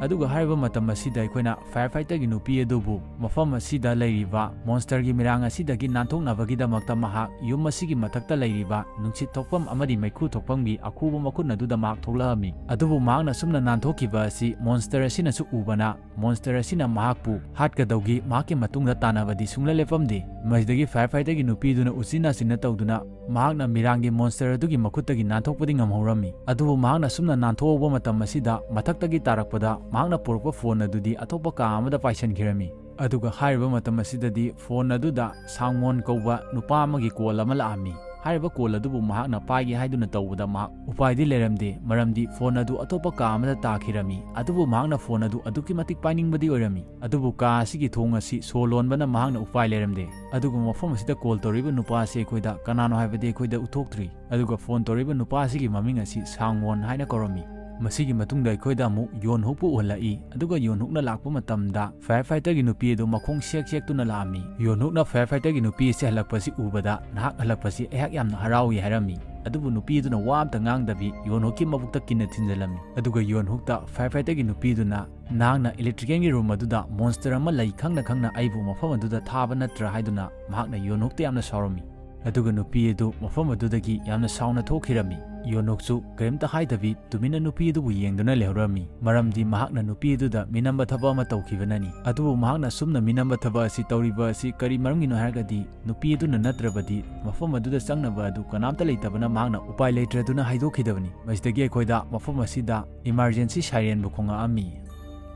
ꯑꯗꯨꯒ ꯍꯥꯏꯔꯤꯕ ꯃꯇꯝ ꯑꯁꯤꯗ ꯑꯩꯈꯣꯏꯅ ꯐꯥꯌꯔ ꯐꯥꯏꯇꯔꯒꯤ ꯅꯨꯄꯤ ꯑꯗꯨꯕꯨ ꯃꯐꯝ ꯑꯁꯤꯗ ꯂꯩꯔꯤꯕ ꯃꯣꯟꯁꯇꯔꯒꯤ ꯃꯤꯔꯥꯡ ꯑꯁꯤꯗꯒꯤ ꯅꯥꯟꯊꯣꯛꯅꯕꯒꯤꯗꯃꯛꯇ ꯃꯍꯥꯛ ꯌꯨꯝ ꯑꯁꯤꯒꯤ ꯃꯊꯛꯇ ꯂꯩꯔꯤꯕ ꯅꯨꯡꯁꯤꯠ ꯊꯣꯛꯐꯝ ꯑꯃꯗꯤ ꯃꯩꯈꯨ ꯊꯣꯛꯐꯝꯒꯤ ꯑꯈꯨꯕ ꯃꯈꯨꯟ ꯑꯗꯨꯗ ꯃꯍꯥꯛ ꯊꯣꯛꯂꯛꯑꯝꯃꯤ꯫ ꯑꯗꯨꯕꯨ ꯃꯍꯥꯛꯅ ꯑꯁꯨꯝꯅ ꯅꯥꯟꯊꯣꯛꯈꯤꯕ ꯑꯁꯤ ꯃꯣꯟꯁꯇꯔ ꯑꯁꯤꯅꯁꯨ ꯎꯕꯅ, ꯃꯣꯟꯁꯇꯔ ꯑꯁꯤꯅ ꯃꯍꯥꯛꯄꯨ ꯍꯥꯠꯀꯗꯧꯒꯤ ꯃꯍꯥꯛꯀꯤ ꯃꯇꯨꯡꯗ ꯇꯥꯟꯅꯕꯗꯤ ꯁꯨꯡꯂꯦꯞ ꯂꯦꯞꯄꯝꯗꯦ꯫ ꯃꯁꯤꯗꯒꯤ ꯐꯥꯌꯔ ꯐꯥꯏꯇꯔꯒꯤ ꯅꯨꯄꯤꯗꯨꯅ ꯎꯆꯤꯟ ꯅꯥꯆꯤꯟꯅ ꯇꯧꯗꯨꯅ ꯃꯍꯥꯛꯅ ꯃꯤꯔꯥꯡꯒꯤ ꯃꯣꯟꯁꯇꯔ ꯑꯗꯨꯒꯤ ꯃꯈꯨꯠꯇꯒꯤ ꯅꯥꯟꯊꯣꯛꯄꯗꯤ ꯉꯝꯍꯧꯔꯝꯃꯤ꯫ ꯑꯗꯨꯕꯨ ꯃꯍꯥꯛꯅ ꯑꯁꯨꯝꯅ ꯅꯥꯟꯊꯣꯛꯍꯧꯕ ꯃꯇꯝ ꯑꯁꯤꯗ ꯃꯊꯛꯇꯒꯤ ꯇꯥꯔꯛꯄꯗ ꯃꯍꯥꯛꯅ ꯄꯨꯔꯛꯄ ꯐꯣꯟ ꯑꯗꯨꯗꯤ ꯑꯇꯣꯞꯄ ꯀꯥ ꯑꯃꯗ ꯄꯥꯏꯁꯤꯟꯈꯤꯔꯝꯃꯤ꯫ ꯑꯗꯨꯒ ꯍꯥꯏꯔꯤꯕ ꯃꯇꯝ ꯑꯁꯤꯗꯗꯤ ꯐꯣꯟ ꯑꯗꯨꯗ ꯁꯥꯡꯋꯣꯟ ꯀꯧꯕ ꯅꯨꯄꯥ ꯑꯃꯒꯤ ꯀꯣꯜ ꯑꯃ ꯂꯥꯛꯑꯝꯃꯤ꯫ ꯍꯥꯏꯔꯤꯕ ꯀꯣꯜ ꯑꯗꯨꯕꯨ ꯃꯍꯥꯛꯅ ꯄꯥꯏꯒꯦ ꯍꯥꯏꯗꯨꯅ ꯇꯧꯕꯗ ꯃꯍꯥꯛ ꯎꯄꯥꯏꯗꯤ ꯂꯩꯔꯝꯗꯦ, ꯃꯔꯝꯗꯤ ꯐꯣꯟ ꯑꯗꯨ ꯑꯇꯣꯞꯄ ꯀꯥ ꯑꯃꯗ ꯇꯥꯈꯤꯔꯝꯃꯤ꯫ ꯑꯗꯨꯕꯨ ꯃꯍꯥꯛꯅ ꯐꯣꯟ ꯑꯗꯨ ꯑꯗꯨꯛꯀꯤ ꯃꯇꯤꯛ ꯄꯥꯏꯅꯤꯡꯕꯗꯤ ꯑꯣꯏꯔꯝꯃꯤ꯫ ꯑꯗꯨꯕꯨ ꯀꯥ ꯑꯁꯤꯒꯤ ꯊꯣꯡ ꯑꯁꯤ ꯁꯣ ꯂꯣꯟꯕꯅ ꯃꯍꯥꯛꯅ ꯎꯄꯥꯏ ꯂꯩꯔꯝꯗꯦ꯫ ꯑꯗꯨꯒ ꯃꯐꯝ ꯑꯁꯤꯗ ꯀꯣꯜ ꯇꯧꯔꯤꯕ ꯅꯨꯄꯥ ꯑꯁꯤ ꯑꯩꯈꯣꯏꯗ ꯀꯅꯥꯅꯣ ꯍꯥꯏꯕꯗꯤ ꯑꯩꯈꯣꯏꯗ ꯎꯠꯊꯣꯛꯇ꯭ꯔꯤ꯫ ꯑꯗꯨꯒ ꯐꯣꯟ ꯇꯧꯔꯤꯕ ꯅꯨꯄꯥ ꯑꯁꯤꯒꯤ ꯃꯃꯤꯡ ꯑꯁꯤ ꯁꯥꯡꯋꯣꯟ ꯍꯥꯏꯅ ꯀꯧꯔꯝꯃꯤ꯫ ꯃꯁꯤꯒꯤ ꯃꯇꯨꯡꯗ ꯑꯩꯈꯣꯏꯗ ꯑꯃꯨꯛ ꯌꯣꯟꯍꯨꯛꯄꯨ ꯎꯍꯜꯂꯛꯏ꯫ ꯑꯗꯨꯒ ꯌꯣꯟꯍꯨꯛꯅ ꯂꯥꯛꯄ ꯃꯇꯝꯗ ꯐꯥꯌꯔ ꯐꯥꯏꯇꯔꯒꯤ ꯅꯨꯄꯤ ꯑꯗꯨ ꯃꯈꯣꯡ ꯁꯦꯛ ꯁꯦꯛꯇꯨꯅ ꯂꯥꯛꯑꯝꯃꯤ꯫ ꯌꯣꯟꯍꯨꯛꯅ ꯐꯥꯌꯔ ꯐꯥꯏꯇꯔꯒꯤ ꯅꯨꯄꯤ ꯑꯁꯤ ꯍꯜꯂꯛꯄꯁꯤ ꯎꯕꯗ, "ꯅꯍꯥꯛ ꯍꯜꯂꯛꯄꯁꯤ ꯑꯩꯍꯥꯛ ꯌꯥꯝꯅ ꯍꯔꯥꯎꯏ" ꯍꯥꯏꯔꯝꯃꯤ꯫ ꯑꯗꯨꯕꯨ ꯅꯨꯄꯤ ꯑꯗꯨꯅ ꯋꯥ ꯑꯝꯇ ꯉꯥꯡꯗꯕꯤ ꯌꯣꯟꯍꯨꯛꯀꯤ ꯃꯕꯨꯛꯇ ꯀꯤꯟꯅ ꯊꯤꯟꯖꯤꯜꯂꯝꯃꯤ꯫ ꯑꯗꯨꯒ ꯌꯣꯟꯍꯨꯛꯇ ꯐꯥꯌꯔ ꯐꯥꯏꯇꯔꯒꯤ ꯅꯨꯄꯤ ꯑꯗꯨꯅ, "ꯅꯍꯥꯛꯅ ꯏꯂꯦꯛꯇ꯭ꯔꯤꯀꯦꯜꯒꯤ ꯔꯨꯝ ꯑꯗꯨꯗ ꯃꯣꯟꯁꯇꯔ ꯑꯃ ꯂꯩ ꯈꯪꯅ ꯈꯪꯅ ꯑꯩꯕꯨ ꯃꯐꯝ ꯑꯗꯨꯗ ꯊꯥꯕ ꯅꯠꯇ꯭ꯔꯥ?" ꯍꯥꯏꯗꯨꯅ ꯃꯍꯥꯛꯅ ꯌꯣꯟꯍꯨꯛꯇ ꯌꯥꯝꯅ ꯁꯥꯎꯔꯝꯃꯤ꯫ ꯑꯗꯨꯒ ꯅꯨꯄꯤ ꯑꯗꯨ ꯃꯐꯝ ꯑꯗꯨꯗꯒꯤ ꯌꯥꯝꯅ ꯁꯥꯎꯅ ꯊꯣꯛꯈꯤꯔꯝꯃꯤ꯫ ꯌꯣꯟꯍꯨꯛꯁꯨ ꯀꯔꯤꯝꯇ ꯍꯥꯏꯗꯕꯤ ꯇꯨꯃꯤꯟꯅ ꯅꯨꯄꯤ ꯑꯗꯨꯕꯨ ꯌꯦꯡꯗꯨꯅ ꯂꯩꯍꯧꯔꯝꯃꯤ, ꯃꯔꯝꯗꯤ ꯃꯍꯥꯛꯅ ꯅꯨꯄꯤ ꯑꯗꯨꯗ ꯃꯤꯅꯝꯕ ꯊꯕꯛ ꯑꯃ ꯇꯧꯈꯤꯕꯅꯅꯤ꯫ ꯑꯗꯨꯕꯨ ꯃꯍꯥꯛꯅ ꯑꯁꯨꯝꯅ ꯃꯤꯅꯝꯕ ꯊꯕꯛ ꯑꯁꯤ ꯇꯧꯔꯤꯕ ꯑꯁꯤ ꯀꯔꯤ ꯃꯔꯝꯒꯤꯅꯣ ꯍꯥꯏꯔꯒꯗꯤ, ꯅꯨꯄꯤ ꯑꯗꯨꯅ ꯅꯠꯇ꯭ꯔꯕꯗꯤ ꯃꯐꯝ ꯑꯗꯨꯗ ꯆꯪꯅꯕ ꯑꯗꯨ ꯀꯅꯥꯝꯇ ꯂꯩꯇꯕꯅ ꯃꯍꯥꯛꯅ ꯎꯄꯥꯏ ꯂꯩꯇ꯭ꯔꯗꯨꯅ ꯍꯥꯏꯗꯣꯛꯈꯤꯗꯕꯅꯤ꯫ ꯃꯁꯤꯗꯒꯤ ꯑꯩꯈꯣꯏꯗ ꯃꯐꯝ ꯑꯁꯤꯗ ꯏꯃꯥꯔꯖꯦꯟꯁꯤ ꯁꯥꯏꯔꯦꯟꯕꯨ ꯈꯣꯡꯉꯛꯑꯝꯃꯤ꯫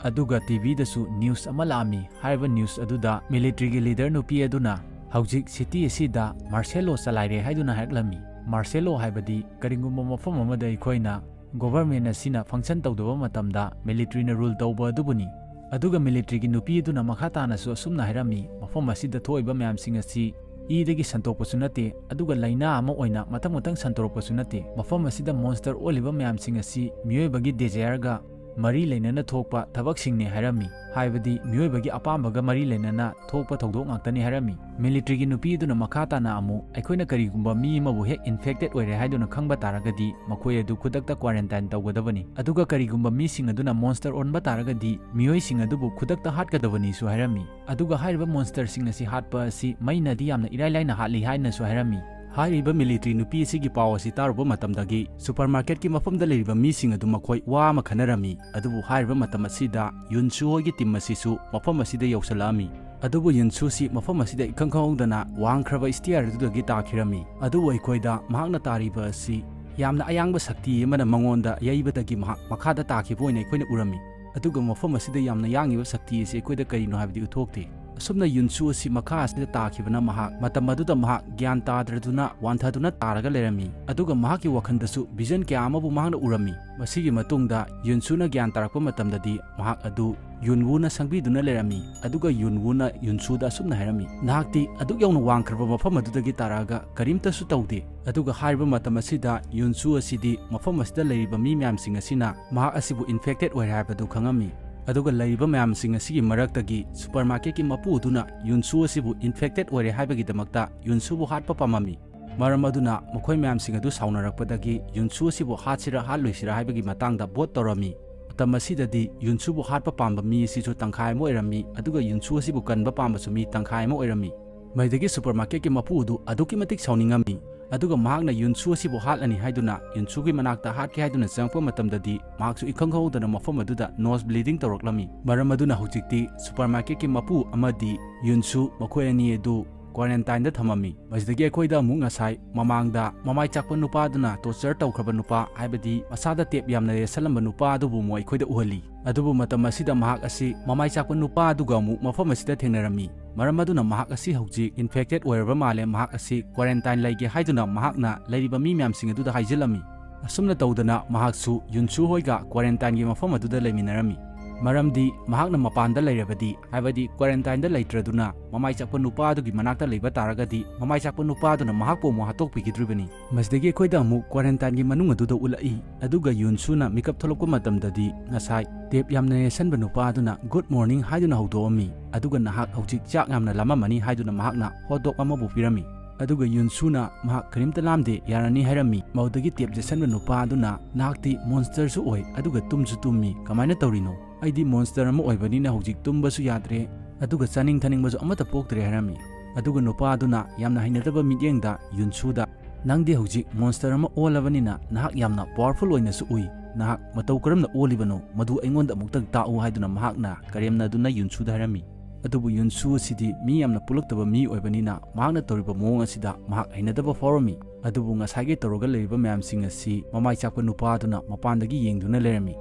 ꯑꯗꯨꯒ ꯇꯤꯚꯤꯗꯁꯨ ꯅ꯭ꯌꯨꯁ ꯑꯃ ꯂꯥꯛꯑꯝꯃꯤ꯫ ꯍꯥꯏꯔꯤꯕ ꯅ꯭ꯌꯨꯁ ꯑꯗꯨꯗ ꯃꯤꯂꯤꯇ꯭ꯔꯤꯒꯤ ꯂꯤꯗꯔ ꯅꯨꯄꯤ ꯑꯗꯨꯅ ꯍꯧꯖꯤꯛ ꯁꯤꯇꯤ ꯑꯁꯤꯗ ꯃꯥꯔꯁꯦꯜ ꯂꯣ ꯆꯂꯥꯏꯔꯦ ꯍꯥꯏꯗꯨꯅ ꯍꯥꯏꯔꯛꯂꯝꯃꯤ꯫ ꯃꯥꯔꯁꯦꯜ ꯂꯣ ꯍꯥꯏꯕꯗꯤ ꯀꯔꯤꯒꯨꯝꯕ ꯃꯐꯝ ꯑꯃꯗ ꯑꯩꯈꯣꯏꯅ Government ꯑꯁꯤꯅ function ꯇꯧꯗꯕ ꯃꯇꯝꯗ military ꯅ rule ꯇꯧꯕ ꯑꯗꯨꯕꯨꯅꯤ꯫ ꯑꯗꯨꯒ military ꯒꯤ ꯅꯨꯄꯤ ꯑꯗꯨꯅ ꯃꯈꯥ ꯇꯥꯅꯁꯨ ꯑꯁꯨꯝꯅ ꯍꯥꯏꯔꯝꯃꯤ, "ꯃꯐꯝ ꯑꯁꯤꯗ ꯊꯣꯛꯏꯕ ꯃꯌꯥꯝꯁꯤꯡ ꯑꯁꯤ ꯏꯗꯒꯤ ꯁꯟꯇꯣꯛꯄꯁꯨ ꯅꯠꯇꯦ, ꯑꯗꯨꯒ ꯂꯥꯏꯅꯥ ꯑꯃ ꯑꯣꯏꯅ ꯃꯊꯪ ꯃꯊꯪ ꯁꯟꯇꯣꯔꯛꯄꯁꯨ ꯅꯠꯇꯦ꯫ ꯃꯐꯝ ꯑꯁꯤꯗ monster ꯑꯣꯜꯂꯤꯕ ꯃꯌꯥꯝꯁꯤꯡ ꯑꯁꯤ ꯃꯤꯑꯣꯏꯕꯒꯤ desire ꯒ ꯃꯔꯤ ꯂꯩꯅꯅ ꯊꯣꯛꯄ ꯊꯕꯛꯁꯤꯡꯅꯤ" ꯍꯥꯏꯔꯝꯃꯤ꯫ ꯍꯥꯏꯕꯗꯤ ꯃꯤꯑꯣꯏꯕꯒꯤ ꯑꯄꯥꯝꯕꯒ ꯃꯔꯤ ꯂꯩꯅꯅ ꯊꯣꯛꯄ ꯊꯧꯗꯣꯛ ꯉꯥꯛꯇꯅꯤ ꯍꯥꯏꯔꯝꯃꯤ꯫ Military ꯒꯤ ꯅꯨꯄꯤ ꯑꯗꯨꯅ ꯃꯈꯥ ꯇꯥꯅ ꯑꯃꯨꯛ, "ꯑꯩꯈꯣꯏꯅ ꯀꯔꯤꯒꯨꯝꯕ ꯃꯤ ꯑꯃꯕꯨ ꯍꯦꯛ infected ꯑꯣꯏꯔꯦ ꯍꯥꯏꯗꯨꯅ ꯈꯪꯕ ꯇꯥꯔꯒꯗꯤ ꯃꯈꯣꯏ ꯑꯗꯨ ꯈꯨꯗꯛꯇ quarantine ꯇꯧꯒꯗꯕꯅꯤ꯫ ꯑꯗꯨꯒ ꯀꯔꯤꯒꯨꯝꯕ ꯃꯤꯁꯤꯡ ꯑꯗꯨꯅ monster ꯑꯣꯟꯕ ꯇꯥꯔꯒꯗꯤ ꯃꯤꯑꯣꯏꯁꯤꯡ ꯑꯗꯨꯕꯨ ꯈꯨꯗꯛꯇ ꯍꯥꯠꯀꯗꯕꯅꯤꯁꯨ" ꯍꯥꯏꯔꯝꯃꯤ꯫ ꯑꯗꯨꯒ ꯍꯥꯏꯔꯤꯕ monster ꯁꯤꯡ ꯑꯁꯤ ꯍꯥꯠꯄ ꯑꯁꯤ ꯃꯩꯅꯗꯤ ꯌꯥꯝꯅ ꯏꯔꯥꯏ ꯂꯥꯏꯅ ꯍꯥꯠꯂꯤ ꯍꯥꯏꯅꯁꯨ ꯍꯥꯏꯔꯝꯃꯤ꯫ ꯍꯥꯏꯔꯤꯕ military ꯅꯨꯄꯤ ꯑꯁꯤꯒꯤ ꯄꯥꯎ ꯑꯁꯤ ꯇꯥꯔꯨꯕ ꯃꯇꯝꯗꯒꯤ supermarket ꯀꯤ ꯃꯐꯝꯗ ꯂꯩꯔꯤꯕ ꯃꯤꯁꯤꯡ ꯑꯗꯨ ꯃꯈꯣꯏ ꯋꯥ ꯑꯃ ꯈꯟꯅꯔꯝꯃꯤ꯫ ꯑꯗꯨꯕꯨ ꯍꯥꯏꯔꯤꯕ ꯃꯇꯝ ꯑꯁꯤꯗ ꯌꯨꯟꯁꯨ ꯍꯣꯏꯒꯤ team ꯑꯁꯤꯁꯨ ꯃꯐꯝ ꯑꯁꯤꯗ ꯌꯧꯁꯤꯜꯂꯛꯑꯝꯃꯤ꯫ ꯑꯗꯨꯕꯨ ꯌꯨꯟꯁꯨ ꯁꯤ ꯃꯐꯝ ꯑꯁꯤꯗ ꯏꯈꯪ ꯈꯪꯍꯧꯗꯅ ꯋꯥꯡꯈ꯭ꯔꯕ stair ꯑꯗꯨꯗꯒꯤ ꯇꯥꯈꯤꯔꯝꯃꯤ꯫ ꯑꯗꯨꯕꯨ ꯑꯩꯈꯣꯏꯗ ꯃꯍꯥꯛꯅ ꯇꯥꯔꯤꯕ ꯑꯁꯤ ꯌꯥꯝꯅ ꯑꯌꯥꯡꯕ ꯁꯛꯇꯤ ꯑꯃꯅ ꯃꯉꯣꯟꯗ ꯌꯩꯕꯗꯒꯤ ꯃꯍꯥꯛ ꯃꯈꯥꯗ ꯇꯥꯈꯤꯕ ꯑꯣꯏꯅ ꯑꯩꯈꯣꯏꯅ ꯎꯔꯝꯃꯤ꯫ ꯑꯗꯨꯒ ꯃꯐꯝ ꯑꯁꯤꯗ ꯌꯥꯝꯅ ꯌꯥꯡꯉꯤꯕ ꯁꯛꯇꯤ ꯑꯁꯤ ꯑꯩꯈꯣꯏꯗ ꯀꯔꯤꯅꯣ ꯍꯥꯏꯕꯗꯤ ꯎꯠꯊꯣꯛꯇꯦ꯫ ꯑꯁꯨꯝꯅ ꯌꯨꯟꯁꯨ ꯑꯁꯤ ꯃꯈꯥ ꯑꯁꯤꯗ ꯇꯥꯈꯤꯕꯅ ꯃꯍꯥꯛ ꯃꯇꯝ ꯑꯗꯨꯗ ꯃꯍꯥꯛ ꯒ꯭ꯌꯥꯟ ꯇꯥꯗ꯭ꯔꯗꯨꯅ ꯋꯥꯟꯊꯗꯨꯅ ꯇꯥꯔꯒ ꯂꯩꯔꯝꯃꯤ꯫ ꯑꯗꯨꯒ ꯃꯍꯥꯛꯀꯤ ꯋꯥꯈꯜꯗꯁꯨ vision ꯀꯌꯥ ꯑꯃꯕꯨ ꯃꯍꯥꯛꯅ ꯎꯔꯝꯃꯤ꯫ ꯃꯁꯤꯒꯤ ꯃꯇꯨꯡꯗ ꯌꯨꯟꯁꯨꯅ ꯒ꯭ꯌꯥꯟ ꯇꯥꯔꯛꯄ ꯃꯇꯝꯗꯗꯤ ꯃꯍꯥꯛ ꯑꯗꯨ ꯌꯨꯟꯋꯨꯅ ꯁꯪꯕꯤꯗꯨꯅ ꯂꯩꯔꯝꯃꯤ꯫ ꯑꯗꯨꯒ ꯌꯨꯟꯋꯨꯅ ꯌꯨꯟꯁꯨꯗ ꯑꯁꯨꯝꯅ ꯍꯥꯏꯔꯝꯃꯤ, "ꯅꯍꯥꯛꯇꯤ ꯑꯗꯨꯛ ꯌꯧꯅ ꯋꯥꯡꯈ꯭ꯔꯕ ꯃꯐꯝ ꯑꯗꯨꯗꯒꯤ ꯇꯥꯔꯛꯑꯒ ꯀꯔꯤꯝꯇꯁꯨ ꯇꯧꯗꯦ"꯫ ꯑꯗꯨꯒ ꯍꯥꯏꯔꯤꯕ ꯃꯇꯝ ꯑꯁꯤꯗ ꯌꯨꯟꯁꯨ ꯑꯁꯤꯗꯤ ꯃꯐꯝ ꯑꯁꯤꯗ ꯂꯩꯔꯤꯕ ꯃꯤ ꯃꯌꯥꯝꯁꯤꯡ ꯑꯁꯤꯅ ꯃꯍꯥꯛ ꯑꯁꯤꯕꯨ infected ꯑꯣꯏꯔꯦ ꯍꯥꯏꯕꯗꯨ ꯈꯪꯉꯝꯃꯤ꯫ ꯑꯗꯨꯒ ꯂꯩꯔꯤꯕ ꯃꯌꯥꯝꯁꯤꯡ ꯑꯁꯤꯒꯤ ꯃꯔꯛꯇꯒꯤ supermarket ꯀꯤ ꯃꯄꯨ ꯑꯗꯨꯅ ꯌꯨꯟꯁꯨ ꯑꯁꯤꯕꯨ infected ꯑꯣꯏꯔꯦ ꯍꯥꯏꯕꯒꯤꯗꯃꯛꯇ ꯌꯨꯟꯁꯨꯕꯨ ꯍꯥꯠꯄ ꯄꯥꯝꯃꯝꯃꯤ꯫ ꯃꯔꯝ ꯑꯗꯨꯅ ꯃꯈꯣꯏ ꯃꯌꯥꯝꯁꯤꯡ ꯑꯗꯨ ꯁꯥꯎꯅꯔꯛꯄꯗꯒꯤ ꯌꯨꯟꯁꯨ ꯑꯁꯤꯕꯨ ꯍꯥꯠꯁꯤꯔꯥ ꯍꯥꯠꯂꯣꯏꯁꯤꯔꯥ ꯍꯥꯏꯕꯒꯤ ꯃꯇꯥꯡꯗ vote ꯇꯧꯔꯝꯃꯤ꯫ ꯃꯇꯝ ꯑꯁꯤꯗꯗꯤ ꯌꯨꯟꯁꯨꯕꯨ ꯍꯥꯠꯄ ꯄꯥꯝꯕ ꯃꯤ ꯑꯁꯤꯁꯨ ꯇꯪꯈꯥꯏ ꯑꯃ ꯑꯣꯏꯔꯝꯃꯤ, ꯑꯗꯨꯒ ꯌꯨꯟꯁꯨ ꯑꯁꯤꯕꯨ ꯀꯟꯕ ꯄꯥꯝꯕꯁꯨ ꯃꯤ ꯇꯪꯈꯥꯏ ꯑꯃ ꯑꯣꯏꯔꯝꯃꯤ꯫ ꯃꯁꯤꯗꯒꯤ supermarket ꯀꯤ ꯃꯄꯨ ꯑꯗꯨ ꯑꯗꯨꯛꯀꯤ ꯃꯇꯤꯛ ꯁꯥꯎꯅꯤꯡꯉꯝꯃꯤ꯫ ꯑꯗꯨꯒ ꯃꯍꯥꯛꯅ ꯌꯨꯟꯁꯨ ꯑꯁꯤꯕꯨ ꯍꯥꯠꯂꯅꯤ ꯍꯥꯏꯗꯨꯅ ꯌꯨꯟꯁꯨꯒꯤ ꯃꯅꯥꯛꯇ ꯍꯥꯠꯀꯦ ꯍꯥꯏꯗꯨꯅ ꯆꯪꯉꯛꯄ ꯃꯇꯝꯗꯗꯤ ꯃꯍꯥꯛꯁꯨ ꯏꯈꯪ ꯈꯪꯍꯧꯗꯅ ꯃꯐꯝ ꯑꯗꯨꯗ nose bleeding ꯇꯧꯔꯛꯂꯝꯃꯤ꯫ ꯃꯔꯝ ꯑꯗꯨꯅ ꯍꯧꯖꯤꯛꯇꯤ supermarket ꯀꯤ ꯃꯄꯨ ꯑꯃꯗꯤ ꯌꯨꯟꯁꯨ ꯃꯈꯣꯏ ꯑꯅꯤ ꯑꯗꯨ quarantine ꯗ ꯊꯝꯃꯝꯃꯤ꯫ ꯃꯁꯤꯗꯒꯤ ꯑꯩꯈꯣꯏꯗ ꯑꯃꯨꯛ ꯉꯁꯥꯏ ꯃꯃꯥꯡꯗ ꯃꯃꯥꯏ ꯆꯥꯛꯄ ꯅꯨꯄꯥ ꯑꯗꯨꯅ torture ꯇꯧꯈ꯭ꯔꯕ ꯅꯨꯄꯥ, ꯍꯥꯏꯕꯗꯤ ꯃꯁꯥꯗ tape ꯌꯥꯝꯅ ꯌꯦꯠꯁꯜꯂꯝꯕ ꯅꯨꯄꯥ ꯑꯗꯨꯕꯨ ꯑꯃꯨꯛ ꯑꯩꯈꯣꯏꯗ ꯎꯍꯜꯂꯤ꯫ ꯑꯗꯨꯕꯨ ꯃꯇꯝ ꯑꯁꯤꯗ ꯃꯍꯥꯛ ꯑꯁꯤ ꯃꯃꯥꯏ ꯆꯥꯛꯄ ꯅꯨꯄꯥ ꯑꯗꯨꯒ ꯑꯃꯨꯛ ꯃꯐꯝ ꯑꯁꯤꯗ ꯊꯦꯡꯅꯔꯝꯃꯤ꯫ ꯃꯔꯝ ꯑꯗꯨꯅ ꯃꯍꯥꯛ ꯑꯁꯤ ꯍꯧꯖꯤꯛ infected ꯑꯣꯏꯔꯕ ꯃꯥꯜꯂꯦ, ꯃꯍꯥꯛ ꯑꯁꯤ quarantine ꯂꯩꯒꯦ ꯍꯥꯏꯗꯨꯅ ꯃꯍꯥꯛꯅ ꯂꯩꯔꯤꯕ ꯃꯤ ꯃꯌꯥꯝꯁꯤꯡ ꯑꯗꯨꯗ ꯍꯥꯏꯖꯤꯜꯂꯝꯃꯤ꯫ ꯑꯁꯨꯝꯅ ꯇꯧꯗꯅ ꯃꯍꯥꯛꯁꯨ ꯌꯨꯟꯁꯨ ꯍꯣꯏꯒ quarantineꯒꯤ ꯃꯐꯝ ꯑꯗꯨꯗ ꯂꯩꯃꯤꯟꯅꯔꯝꯃꯤ꯫ ꯃꯔꯝꯗꯤ ꯃꯍꯥꯛꯅ ꯃꯄꯥꯟꯗ ꯂꯩꯔꯕꯗꯤ, ꯍꯥꯏꯕꯗꯤ quarantineꯗ ꯂꯩꯇ꯭ꯔꯗꯨꯅ ꯃꯃꯥꯏ ꯆꯥꯛꯄ ꯅꯨꯄꯥ ꯑꯗꯨꯒꯤ ꯃꯅꯥꯛꯇ ꯂꯩꯕ ꯇꯥꯔꯒꯗꯤ, ꯃꯃꯥꯏ ꯆꯥꯛꯄ ꯅꯨꯄꯥ ꯑꯗꯨꯅ ꯃꯍꯥꯛꯄꯨ ꯑꯃꯨꯛ ꯍꯥꯠꯇꯣꯛꯄꯤꯈꯤꯗ꯭ꯔꯤꯕꯅꯤ꯫ ꯃꯁꯤꯗꯒꯤ ꯑꯩꯈꯣꯏꯗ ꯑꯃꯨꯛ quarantineꯒꯤ ꯃꯅꯨꯡ ꯑꯗꯨꯗ ꯎꯠꯂꯛꯏ꯫ ꯑꯗꯨꯒ ꯌꯨꯟꯁꯨꯅ ꯃꯤꯀꯞ ꯊꯣꯛꯂꯛꯄ ꯃꯇꯝꯗꯗꯤ ꯉꯁꯥꯏ ꯇꯦꯞ ꯌꯥꯝꯅ ꯌꯦꯠꯁꯟꯕ ꯅꯨꯄꯥ ꯑꯗꯨꯅ "Good morning" ꯍꯥꯏꯗꯨꯅ ꯍꯧꯗꯣꯛꯑꯝꯃꯤ꯫ ꯑꯗꯨꯒ "ꯅꯍꯥꯛ ꯍꯧꯖꯤꯛ ꯆꯥꯛ ꯌꯥꯝꯅ ꯂꯥꯝꯃꯝꯃꯅꯤ" ꯍꯥꯏꯗꯨꯅ ꯃꯍꯥꯛꯅ hot dog ꯑꯃꯕꯨ ꯄꯤꯔꯝꯃꯤ꯫ ꯑꯗꯨꯒ ꯌꯨꯟꯁꯨꯅ "ꯃꯍꯥꯛ ꯀꯔꯤꯝꯇ ꯂꯥꯝꯗꯦ, ꯌꯥꯔꯅꯤ" ꯍꯥꯏꯔꯝꯃꯤ꯫ ꯃꯗꯨꯗꯒꯤ ꯇꯦꯞ ꯌꯦꯠꯁꯟꯕ ꯅꯨꯄꯥ ꯑꯗꯨꯅ "ꯅꯍꯥꯛꯇꯤ monsterꯁꯨ ꯑꯣꯏ, ꯑꯗꯨꯒ ꯇꯨꯝꯁꯨ ꯇꯨꯝꯃꯤ, ꯀꯃꯥꯏꯅ ꯇꯧꯔꯤꯅꯣ? ꯑꯩꯗꯤ monster ꯑꯃ ꯑꯣꯏꯕꯅꯤꯅ ꯍꯧꯖꯤꯛ ꯇꯨꯝꯕꯁꯨ ꯌꯥꯗ꯭ꯔꯦ, ꯑꯗꯨꯒ ꯆꯥꯅꯤꯡ ꯊꯛꯅꯤꯡꯕꯁꯨ ꯑꯃꯠꯇ ꯄꯣꯛꯇ꯭ꯔꯦ" ꯍꯥꯏꯔꯝꯃꯤ꯫ ꯑꯗꯨꯒ ꯅꯨꯄꯥ ꯑꯗꯨꯅ ꯌꯥꯝꯅ ꯍꯩꯅꯗꯕ ꯃꯤꯠꯌꯦꯡꯗ ꯌꯨꯟꯁꯨꯗ "ꯅꯪꯗꯤ ꯍꯧꯖꯤꯛ monster ꯑꯃ ꯑꯣꯜꯂꯕꯅꯤꯅ ꯅꯍꯥꯛ ꯌꯥꯝꯅ powerful ꯑꯣꯏꯅꯁꯨ ꯎꯏ, ꯅꯍꯥꯛ ꯃꯇꯧ ꯀꯔꯝꯅ ꯑꯣꯜꯂꯤꯕꯅꯣ, ꯃꯗꯨ ꯑꯩꯉꯣꯟꯗ ꯑꯃꯨꯛꯇꯪ ꯇꯥꯛꯎ" ꯍꯥꯏꯗꯨꯅ ꯃꯍꯥꯛꯅ ꯀꯔꯦꯝꯅꯗꯨꯅ ꯌꯨꯟꯁꯨꯗ ꯍꯥꯏꯔꯝꯃꯤ꯫ ꯑꯗꯨꯕꯨ ꯌꯨꯟꯁꯨ ꯑꯁꯤꯗꯤ ꯃꯤ ꯌꯥꯝꯅ ꯄꯨꯂꯛꯇꯕ ꯃꯤ ꯑꯣꯏꯕꯅꯤꯅ ꯃꯍꯥꯛꯅ ꯇꯧꯔꯤꯕ ꯃꯑꯣꯡ ꯑꯁꯤꯗ ꯃꯍꯥꯛ ꯍꯩꯅꯗꯕ ꯐꯥꯎꯔꯝꯃꯤ꯫ ꯑꯗꯨꯕꯨ ꯉꯁꯥꯏꯒꯤ ꯇꯧꯔꯒ ꯂꯩꯔꯤꯕ ꯃꯌꯥꯝꯁꯤꯡ ꯑꯁꯤ ꯃꯃꯥꯏ ꯆꯥꯛꯄ ꯅꯨꯄꯥ ꯑꯗꯨꯅ ꯃꯄꯥꯟꯗꯒꯤ ꯌꯦꯡꯗꯨꯅ ꯂꯩꯔꯝꯃꯤ꯫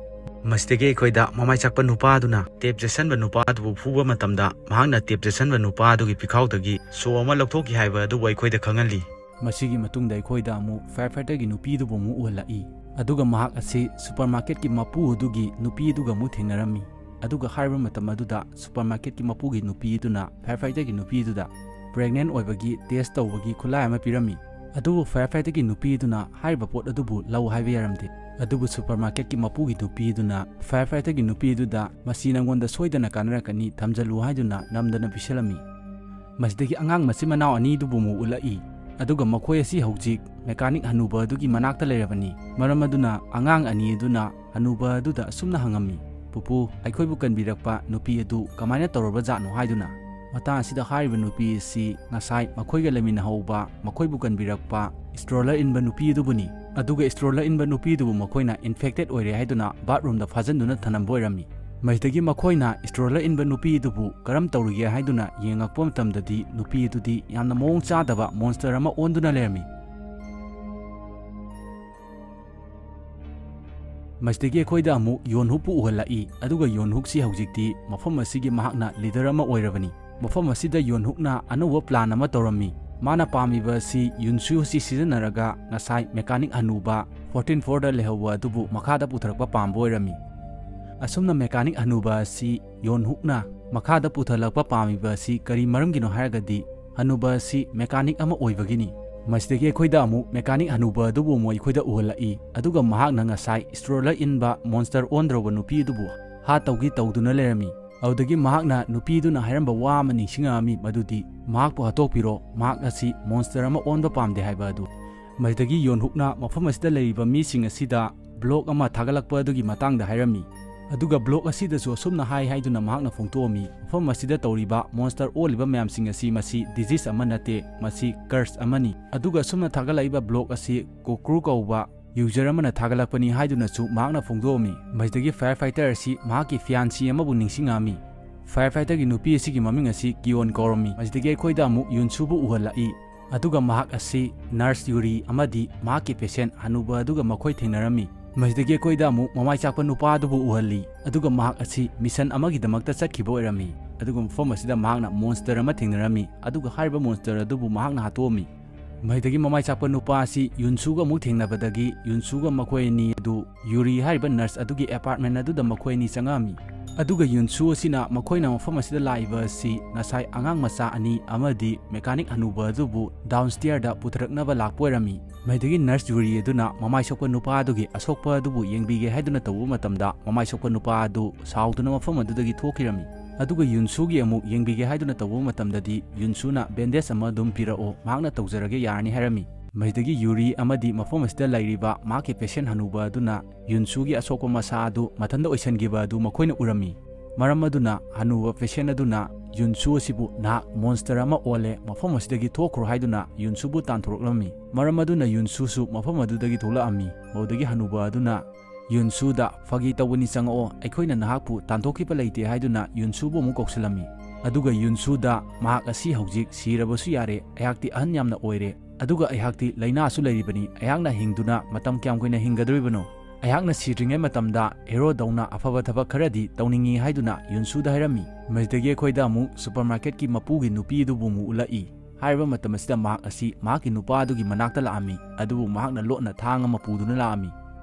ꯃꯁꯤꯗꯒꯤ ꯑꯩꯈꯣꯏꯗ ꯃꯃꯥꯏ ꯆꯥꯛꯄ ꯅꯨꯄꯥ ꯑꯗꯨꯅ ꯇꯦꯞ ꯆꯦꯠꯁꯟꯕ ꯅꯨꯄꯥ ꯑꯗꯨꯕꯨ ꯐꯨꯕ ꯃꯇꯝꯗ ꯃꯍꯥꯛꯅ ꯇꯦꯞ ꯆꯦꯠꯁꯟꯕ ꯅꯨꯄꯥ ꯑꯗꯨꯒꯤ ꯄꯤꯈꯥꯎꯗꯒꯤ ꯁꯣ ꯑꯃ ꯂꯧꯊꯣꯛꯈꯤ ꯍꯥꯏꯕ ꯑꯗꯨꯕꯨ ꯑꯩꯈꯣꯏꯗ ꯈꯪꯍꯜꯂꯤ꯫ ꯃꯁꯤꯒꯤ ꯃꯇꯨꯡꯗ ꯑꯩꯈꯣꯏꯗ ꯑꯃꯨꯛ firefighterꯒꯤ ꯅꯨꯄꯤ ꯑꯗꯨꯕꯨ ꯑꯃꯨꯛ ꯎꯍꯜꯂꯛꯏ꯫ ꯑꯗꯨꯒ ꯃꯍꯥꯛ ꯑꯁꯤ supermarketꯀꯤ ꯃꯄꯨ ꯑꯗꯨꯒꯤ ꯅꯨꯄꯤ ꯑꯗꯨꯒ ꯑꯃꯨꯛ ꯊꯦꯡꯅꯔꯝꯃꯤ꯫ ꯑꯗꯨꯒ ꯍꯥꯏꯔꯤꯕ ꯃꯇꯝ ꯑꯗꯨꯗ supermarketꯀꯤ ꯃꯄꯨꯒꯤ ꯅꯨꯄꯤ ꯑꯗꯨꯅ firefighterꯒꯤ ꯅꯨꯄꯤ ꯑꯗꯨꯗ pregnant ꯑꯣꯏꯕꯒꯤ test ꯇꯧꯕꯒꯤ ꯈꯨꯠꯂꯥꯏ ꯑꯃ ꯄꯤꯔꯝꯃꯤ꯫ ꯑꯗꯨꯕꯨ firefighterꯒꯤ ꯅꯨꯄꯤ ꯑꯗꯨꯅ ꯍꯥꯏꯔꯤꯕ ꯄꯣꯠ ꯑꯗꯨꯕꯨ ꯂꯧ ꯍꯥꯏꯕ ꯌꯥꯔꯝꯗꯦ꯫ ꯑꯗꯨꯕꯨ supermarketꯀꯤ ꯃꯄꯨꯒꯤ ꯅꯨꯄꯤ ꯑꯗꯨꯅ firefighterꯒꯤ ꯅꯨꯄꯤ ꯑꯗꯨꯗ "ꯃꯁꯤ ꯅꯉꯣꯟꯗ ꯁꯣꯏꯗꯅ ꯀꯥꯟꯅꯔꯛꯀꯅꯤ, ꯊꯝꯖꯜꯂꯨ" ꯍꯥꯏꯗꯨꯅ ꯅꯝꯗꯅ ꯄꯤꯁꯜꯂꯝꯃꯤ꯫ ꯃꯁꯤꯗꯒꯤ ꯑꯉꯥꯡ ꯃꯆꯤꯟ ꯃꯅꯥꯎ ꯑꯅꯤꯗꯨꯕꯨ ꯑꯃꯨꯛ ꯎꯠꯂꯛꯏ꯫ ꯑꯗꯨꯒ ꯃꯈꯣꯏ ꯑꯁꯤ ꯍꯧꯖꯤꯛ mechanic ꯍꯅꯨꯕ ꯑꯗꯨꯒꯤ ꯃꯅꯥꯛꯇ ꯂꯩꯔꯕꯅꯤ꯫ ꯃꯔꯝ ꯑꯗꯨꯅ ꯑꯉꯥꯡ ꯑꯅꯤ ꯑꯗꯨꯅ ꯍꯅꯨꯕ ꯑꯗꯨꯗ ꯑꯁꯨꯝꯅ ꯍꯪꯉꯝꯃꯤ, "ꯄꯨꯄꯨ, ꯑꯩꯈꯣꯏꯕꯨ ꯀꯟꯕꯤꯔꯛꯄ ꯅꯨꯄꯤ ꯑꯗꯨ ꯀꯃꯥꯏꯅ ꯇꯧꯔꯕ ꯖꯥꯠꯅꯣ?" ꯍꯥꯏꯗꯨꯅ꯫ ꯃꯇꯥꯡ ꯑꯁꯤꯗ ꯍꯥꯏꯔꯤꯕ ꯅꯨꯄꯤ ꯑꯁꯤ ꯉꯁꯥꯏ ꯃꯈꯣꯏꯒ ꯂꯩꯃꯤꯟꯅꯍꯧꯕ, ꯃꯈꯣꯏꯕꯨ ꯀꯟꯕꯤꯔꯛꯄ stroller ꯏꯟꯕ ꯅꯨꯄꯤ ꯑꯗꯨꯕꯨꯅꯤ꯫ ꯑꯗꯨꯒ stroller ꯏꯟꯕ ꯅꯨꯄꯤ ꯑꯗꯨꯕꯨ ꯃꯈꯣꯏꯅ infected ꯑꯣꯏꯔꯦ ꯍꯥꯏꯗꯨꯅ bathroomꯗ ꯐꯥꯖꯤꯟꯗꯨꯅ ꯊꯅꯝꯕ ꯑꯣꯏꯔꯝꯃꯤ꯫ ꯃꯁꯤꯗꯒꯤ ꯃꯈꯣꯏꯅ stroller ꯏꯟꯕ ꯅꯨꯄꯤ ꯑꯗꯨꯕꯨ ꯀꯔꯝ ꯇꯧꯔꯤꯒꯦ ꯍꯥꯏꯗꯨꯅ ꯌꯦꯡꯉꯛꯄ ꯃꯇꯝꯗꯗꯤ ꯅꯨꯄꯤ ꯑꯗꯨꯗꯤ ꯌꯥꯝꯅ ꯃꯑꯣꯡ ꯆꯥꯗꯕ monster ꯑꯃ ꯑꯣꯟꯗꯨꯅ ꯂꯩꯔꯝꯃꯤ꯫ ꯃꯁꯤꯗꯒꯤ ꯑꯩꯈꯣꯏꯗ ꯑꯃꯨꯛ ꯌꯣꯟꯍꯨꯛꯄꯨ ꯎꯍꯜꯂꯛꯏ, ꯑꯗꯨꯒ ꯌꯣꯟꯍꯨꯛꯁꯤ ꯍꯧꯖꯤꯛꯇꯤ ꯃꯐꯝ ꯑꯁꯤꯒꯤ ꯃꯍꯥꯛꯅ leader ꯑꯃ ꯑꯣꯏꯔꯕꯅꯤ꯫ ꯃꯐꯝ ꯑꯁꯤꯗ ꯌꯣꯟꯍꯨꯛꯅ ꯑꯅꯧꯕ plan ꯑꯃ ꯇꯧꯔꯝꯃꯤ꯫ ꯃꯥꯅ ꯄꯥꯝꯃꯤꯕ ꯑꯁꯤ ꯌꯨꯟꯁꯨ ꯑꯁꯤ ꯁꯤꯖꯤꯟꯅꯔꯒ ꯉꯁꯥꯏ ꯃꯦꯀꯥꯅꯤꯛ ꯍꯅꯨꯕ ꯐꯣꯔꯇꯤꯟ ꯐ꯭ꯂꯣꯔꯗ ꯂꯩꯍꯧꯕ ꯑꯗꯨꯕꯨ ꯃꯈꯥꯗ ꯄꯨꯊꯔꯛꯄ ꯄꯥꯝꯕ ꯑꯣꯏꯔꯝꯃꯤ꯫ ꯑꯁꯨꯝꯅ ꯃꯦꯀꯥꯅꯤꯛ ꯍꯅꯨꯕ ꯑꯁꯤ ꯌꯣꯟꯍꯨꯛꯅ ꯃꯈꯥꯗ ꯄꯨꯊꯔꯛꯄ ꯄꯥꯝꯃꯤꯕ ꯑꯁꯤ ꯀꯔꯤ ꯃꯔꯝꯒꯤꯅꯣ ꯍꯥꯏꯔꯒꯗꯤ, ꯍꯅꯨꯕ ꯑꯁꯤ ꯃꯦꯀꯥꯅꯤꯛ ꯑꯃ ꯑꯣꯏꯕꯒꯤꯅꯤ꯫ ꯃꯁꯤꯗꯒꯤ ꯑꯩꯈꯣꯏꯗ ꯑꯃꯨꯛ ꯃꯦꯀꯥꯅꯤꯛ ꯍꯅꯨꯕ ꯑꯗꯨꯕꯨ ꯑꯃꯨꯛ ꯑꯩꯈꯣꯏꯗ ꯎꯍꯜꯂꯛꯏ, ꯑꯗꯨꯒ ꯃꯍꯥꯛꯅ ꯉꯁꯥꯏ ꯁ꯭ꯇ꯭ꯔꯣꯂꯔ ꯏꯟꯕ ꯃꯣꯟꯁꯇꯔ ꯑꯣꯟꯗ꯭ꯔꯧꯕ ꯅꯨꯄꯤ ꯑꯗꯨꯕꯨ ꯍꯥꯠꯇꯧꯒꯤ ꯇꯧꯗꯨꯅ ꯂꯩꯔꯝꯃꯤ꯫ ꯑꯗꯨꯗꯒꯤ ꯃꯍꯥꯛꯅ ꯅꯨꯄꯤꯗꯨꯅ ꯍꯥꯏꯔꯝꯕ ꯋꯥ ꯑꯃ ꯅꯤꯡꯁꯤꯡꯉꯛꯑꯝꯃꯤ, ꯃꯗꯨꯗꯤ, "ꯃꯍꯥꯛꯄꯨ ꯍꯥꯠꯇꯣꯛꯄꯤꯔꯣ, ꯃꯍꯥꯛ ꯑꯁꯤ ꯃꯣꯟꯁꯇꯔ ꯑꯃ ꯑꯣꯟꯕ ꯄꯥꯝꯗꯦ" ꯍꯥꯏꯕ ꯑꯗꯨ꯫ ꯃꯁꯤꯗꯒꯤ ꯌꯣꯟꯍꯨꯛꯅ ꯃꯐꯝ ꯑꯁꯤꯗ ꯂꯩꯔꯤꯕ ꯃꯤꯁꯤꯡ ꯑꯁꯤꯗ ꯕ꯭ꯂꯣꯛ ꯑꯃ ꯊꯥꯒꯠꯂꯛꯄ ꯑꯗꯨꯒꯤ ꯃꯇꯥꯡꯗ ꯍꯥꯏꯔꯝꯃꯤ꯫ ꯑꯗꯨꯒ ꯕ꯭ꯂꯣꯛ ꯑꯁꯤꯗꯁꯨ ꯑꯁꯨꯝꯅ ꯍꯥꯏ ꯍꯥꯏꯗꯨꯅ ꯃꯍꯥꯛꯅ ꯐꯣꯡꯗꯣꯛꯑꯝꯃꯤ, "ꯃꯐꯝ ꯑꯁꯤꯗ ꯇꯧꯔꯤꯕ ꯃꯣꯟꯁꯇꯔ ꯑꯣꯜꯂꯤꯕ ꯃꯌꯥꯝꯁꯤꯡ ꯑꯁꯤ ꯃꯁꯤ ꯗꯤꯖꯤꯁ ꯑꯃ ꯅꯠꯇꯦ, ꯃꯁꯤ ꯀꯔꯁ ꯑꯃꯅꯤ"꯫ ꯑꯗꯨꯒ ꯑꯁꯨꯝꯅ ꯊꯥꯒꯠꯂꯛꯏꯕ ꯕ꯭ꯂꯣꯛ ꯑꯁꯤ ꯀꯣꯀ꯭ꯔꯨ ꯀꯧꯕ ꯌꯨꯖꯔ ꯑꯃꯅ ꯊꯥꯒꯠꯂꯛꯄꯅꯤ ꯍꯥꯏꯗꯨꯅꯁꯨ ꯃꯍꯥꯛꯅ ꯐꯣꯡꯗꯣꯛꯑꯝꯃꯤ꯫ ꯃꯁꯤꯗꯒꯤ ꯐꯥꯌꯔ ꯐꯥꯏꯇꯔ ꯑꯁꯤ ꯃꯍꯥꯛꯀꯤ ꯐꯤꯌꯥꯟꯁꯤ ꯑꯃꯕꯨ ꯅꯤꯡꯁꯤꯡꯉꯛꯑꯝꯃꯤ꯫ ꯐꯥꯌꯔ ꯐꯥꯏꯇꯔꯒꯤ ꯅꯨꯄꯤ ꯑꯁꯤꯒꯤ ꯃꯃꯤꯡ ꯑꯁꯤ ꯀꯤꯌꯣꯟ ꯀꯧꯔꯝꯃꯤ꯫ ꯃꯁꯤꯗꯒꯤ ꯑꯩꯈꯣꯏꯗ ꯑꯃꯨꯛ ꯌꯨꯟꯁꯨꯕꯨ ꯎꯍꯜꯂꯛꯏ꯫ ꯑꯗꯨꯒ ꯃꯍꯥꯛ ꯑꯁꯤ ꯅꯔꯁ ꯌꯨꯔꯤ ꯑꯃꯗꯤ ꯃꯍꯥꯛꯀꯤ ꯄꯦꯁꯦꯟ ꯍꯅꯨꯕ ꯑꯗꯨꯒ ꯃꯈꯣꯏ ꯊꯦꯡꯅꯔꯝꯃꯤ꯫ ꯃꯁꯤꯗꯒꯤ ꯑꯩꯈꯣꯏꯗ ꯑꯃꯨꯛ ꯃꯃꯥꯏ ꯆꯥꯛꯄ ꯅꯨꯄꯥ ꯑꯗꯨꯕꯨ ꯎꯍꯜꯂꯤ꯫ ꯑꯗꯨꯒ ꯃꯍꯥꯛ ꯑꯁꯤ ꯃꯤꯁꯟ ꯑꯃꯒꯤꯗꯃꯛꯇ ꯆꯠꯈꯤꯕ ꯑꯣꯏꯔꯝꯃꯤ꯫ ꯑꯗꯨꯒ ꯃꯐꯝ ꯑꯁꯤꯗ ꯃꯍꯥꯛꯅ ꯃꯣꯟꯁꯇꯔ ꯑꯃ ꯊꯦꯡꯅꯔꯝꯃꯤ꯫ ꯑꯗꯨꯒ ꯍꯥꯏꯔꯤꯕ ꯃꯣꯟꯁꯇꯔ ꯑꯗꯨꯕꯨ ꯃꯍꯥꯛꯅ ꯍꯥꯠꯇꯣꯛꯑꯝꯃꯤ꯫ ꯃꯁꯤꯗꯒꯤ ꯃꯃꯥꯏ ꯆꯥꯛꯄ ꯅꯨꯄꯥ ꯑꯁꯤ ꯌꯨꯟꯁꯨꯒ ꯑꯃꯨꯛ ꯊꯦꯡꯅꯕꯗꯒꯤ ꯌꯨꯟꯁꯨꯒ ꯃꯈꯣꯏ ꯑꯅꯤ ꯑꯗꯨ ꯌꯨꯔꯤ ꯍꯥꯏꯔꯤꯕ ꯅꯔꯁ ꯑꯗꯨꯒꯤ ꯑꯦꯄꯥꯔꯠꯃꯦꯟ ꯑꯗꯨꯗ ꯃꯈꯣꯏ ꯑꯅꯤ ꯆꯪꯉꯛꯑꯝꯃꯤ꯫ ꯑꯗꯨꯒ ꯌꯨꯟꯁꯨ ꯑꯁꯤꯅ ꯃꯈꯣꯏꯅ ꯃꯐꯝ ꯑꯁꯤꯗ ꯂꯥꯛꯏꯕ ꯑꯁꯤ ꯉꯁꯥꯏ ꯑꯉꯥꯡ ꯃꯆꯥ ꯑꯅꯤ ꯑꯃꯗꯤ ꯃꯦꯀꯥꯅꯤꯛ ꯍꯅꯨꯕ ꯑꯗꯨꯕꯨ ꯗꯥꯎꯟꯁ꯭ꯇꯤꯌꯔꯗ ꯄꯨꯊꯔꯛꯅꯕ ꯂꯥꯛꯄ ꯑꯣꯏꯔꯝꯃꯤ꯫ ꯃꯁꯤꯗꯒꯤ ꯅꯔꯁ ꯌꯨꯔꯤ ꯑꯗꯨꯅ ꯃꯃꯥꯏ ꯁꯣꯛꯄ ꯅꯨꯄꯥ ꯑꯗꯨꯒꯤ ꯑꯁꯣꯛꯄ ꯑꯗꯨꯕꯨ ꯌꯦꯡꯕꯤꯒꯦ ꯍꯥꯏꯗꯨꯅ ꯇꯧꯕ ꯃꯇꯝꯗ, ꯃꯃꯥꯏ ꯁꯣꯛꯄ ꯅꯨꯄꯥ ꯑꯗꯨ ꯁꯥꯎꯗꯨꯅ ꯃꯐꯝ ꯑꯗꯨꯗꯒꯤ ꯊꯣꯛꯈꯤꯔꯝꯃꯤ꯫ ꯑꯗꯨꯒ ꯌꯨꯟꯁꯨꯒꯤ ꯑꯃꯨꯛ ꯌꯦꯡꯕꯤꯒꯦ ꯍꯥꯏꯗꯨꯅ ꯇꯧꯕ ꯃꯇꯝꯗꯗꯤ, ꯌꯨꯟꯁꯨꯅ "ꯕꯦꯟꯗꯦꯖ ꯑꯃ ꯑꯗꯨꯝ ꯄꯤꯔꯛꯑꯣ, ꯃꯍꯥꯛꯅ ꯇꯧꯖꯔꯒꯦ, ꯌꯥꯔꯅꯤ" ꯍꯥꯏꯔꯝꯃꯤ꯫ ꯃꯁꯤꯗꯒꯤ ꯌꯨꯔꯤ ꯑꯃꯗꯤ ꯃꯐꯝ ꯑꯁꯤꯗ ꯂꯩꯔꯤꯕ ꯃꯍꯥꯛꯀꯤ ꯄꯦꯁꯦꯟ ꯍꯅꯨꯕ ꯑꯗꯨꯅ ꯌꯨꯟꯁꯨꯒꯤ ꯑꯁꯣꯛꯄ ꯃꯁꯥ ꯑꯗꯨ ꯃꯊꯟꯇ ꯑꯣꯏꯁꯤꯟꯈꯤꯕ ꯑꯗꯨ ꯃꯈꯣꯏꯅ ꯎꯔꯝꯃꯤ꯫ ꯃꯔꯝ ꯑꯗꯨꯅ ꯍꯅꯨꯕ ꯄꯦꯁꯦꯟ ꯑꯗꯨꯅ ꯌꯨꯟꯁꯨ ꯑꯁꯤꯕꯨ "ꯅꯍꯥꯛ ꯃꯣꯟꯁꯇꯔ ꯑꯃ ꯑꯣꯜꯂꯦ, ꯃꯐꯝ ꯑꯁꯤꯗꯒꯤ ꯊꯣꯛꯈ꯭ꯔꯣ" ꯍꯥꯏꯗꯨꯅ ꯌꯨꯟꯁꯨꯕꯨ ꯇꯥꯟꯊꯣꯔꯛꯂꯝꯃꯤ꯫ ꯃꯔꯝ ꯑꯗꯨꯅ ꯌꯨꯟꯁꯨꯁꯨ ꯃꯐꯝ ꯑꯗꯨꯗꯒꯤ ꯊꯣꯛꯂꯛꯑꯝꯃꯤ꯫ ꯃꯗꯨꯗꯒꯤ ꯍꯅꯨꯕ ꯑꯗꯨꯅ ꯌꯨꯟꯁꯨꯗ "ꯐꯥꯒꯤ ꯇꯧꯕꯅꯤ, ꯆꯪꯉꯛꯑꯣ, ꯑꯩꯈꯣꯏꯅ ꯅꯍꯥꯛꯄꯨ ꯇꯥꯟꯊꯣꯛꯈꯤꯕ ꯂꯩꯇꯦ" ꯍꯥꯏꯗꯨꯅ ꯌꯨꯟꯁꯨꯕꯨ ꯑꯃꯨꯛ ꯀꯧꯁꯤꯜꯂꯝꯃꯤ꯫ ꯑꯗꯨꯒ ꯌꯨꯟꯁꯨꯗ "ꯃꯍꯥꯛ ꯑꯁꯤ ꯍꯧꯖꯤꯛ ꯁꯤꯔꯕꯁꯨ ꯌꯥꯔꯦ, ꯑꯩꯍꯥꯛꯇꯤ ꯑꯍꯟ ꯌꯥꯝꯅ ꯑꯣꯏꯔꯦ, ꯑꯗꯨꯒ ꯑꯩꯍꯥꯛꯇꯤ ꯂꯥꯏꯅꯥꯁꯨ ꯂꯩꯔꯤꯕꯅꯤ, ꯑꯩꯍꯥꯛꯅ ꯍꯤꯡꯗꯨꯅ ꯃꯇꯝ ꯀꯌꯥꯝ ꯀꯨꯏꯅ ꯍꯤꯡꯒꯗꯧꯔꯤꯕꯅꯣ? ꯑꯩꯍꯥꯛꯅ ꯁꯤꯗ꯭ꯔꯤꯉꯩ ꯃꯇꯝꯗ ꯍꯦꯔꯣꯗꯧꯅ ꯑꯐꯕ ꯊꯕꯛ ꯈꯔꯗꯤ ꯇꯧꯅꯤꯡꯏ" ꯍꯥꯏꯗꯨꯅ ꯌꯨꯟꯁꯨꯗ ꯍꯥꯏꯔꯝꯃꯤ꯫ ꯃꯁꯤꯗꯒꯤ ꯑꯩꯈꯣꯏꯗ ꯑꯃꯨꯛ ꯁꯨꯄꯔꯃꯥꯔꯀꯦꯠꯀꯤ ꯃꯄꯨꯒꯤ ꯅꯨꯄꯤ ꯑꯗꯨꯕꯨ ꯑꯃꯨꯛ ꯎꯠꯂꯛꯏ꯫ ꯍꯥꯏꯔꯤꯕ ꯃꯇꯝ ꯑꯁꯤꯗ ꯃꯍꯥꯛ ꯑꯁꯤ ꯃꯍꯥꯛꯀꯤ ꯅꯨꯄꯥ ꯑꯗꯨꯒꯤ ꯃꯅꯥꯛꯇ ꯂꯥꯛꯑꯝꯃꯤ, ꯑꯗꯨꯕꯨ ꯃꯍꯥꯛꯅ ꯂꯣꯠꯅ ꯊꯥꯡ ꯑꯃ ꯄꯨꯗꯨꯅ ꯂꯥꯛꯑꯝꯃꯤ꯫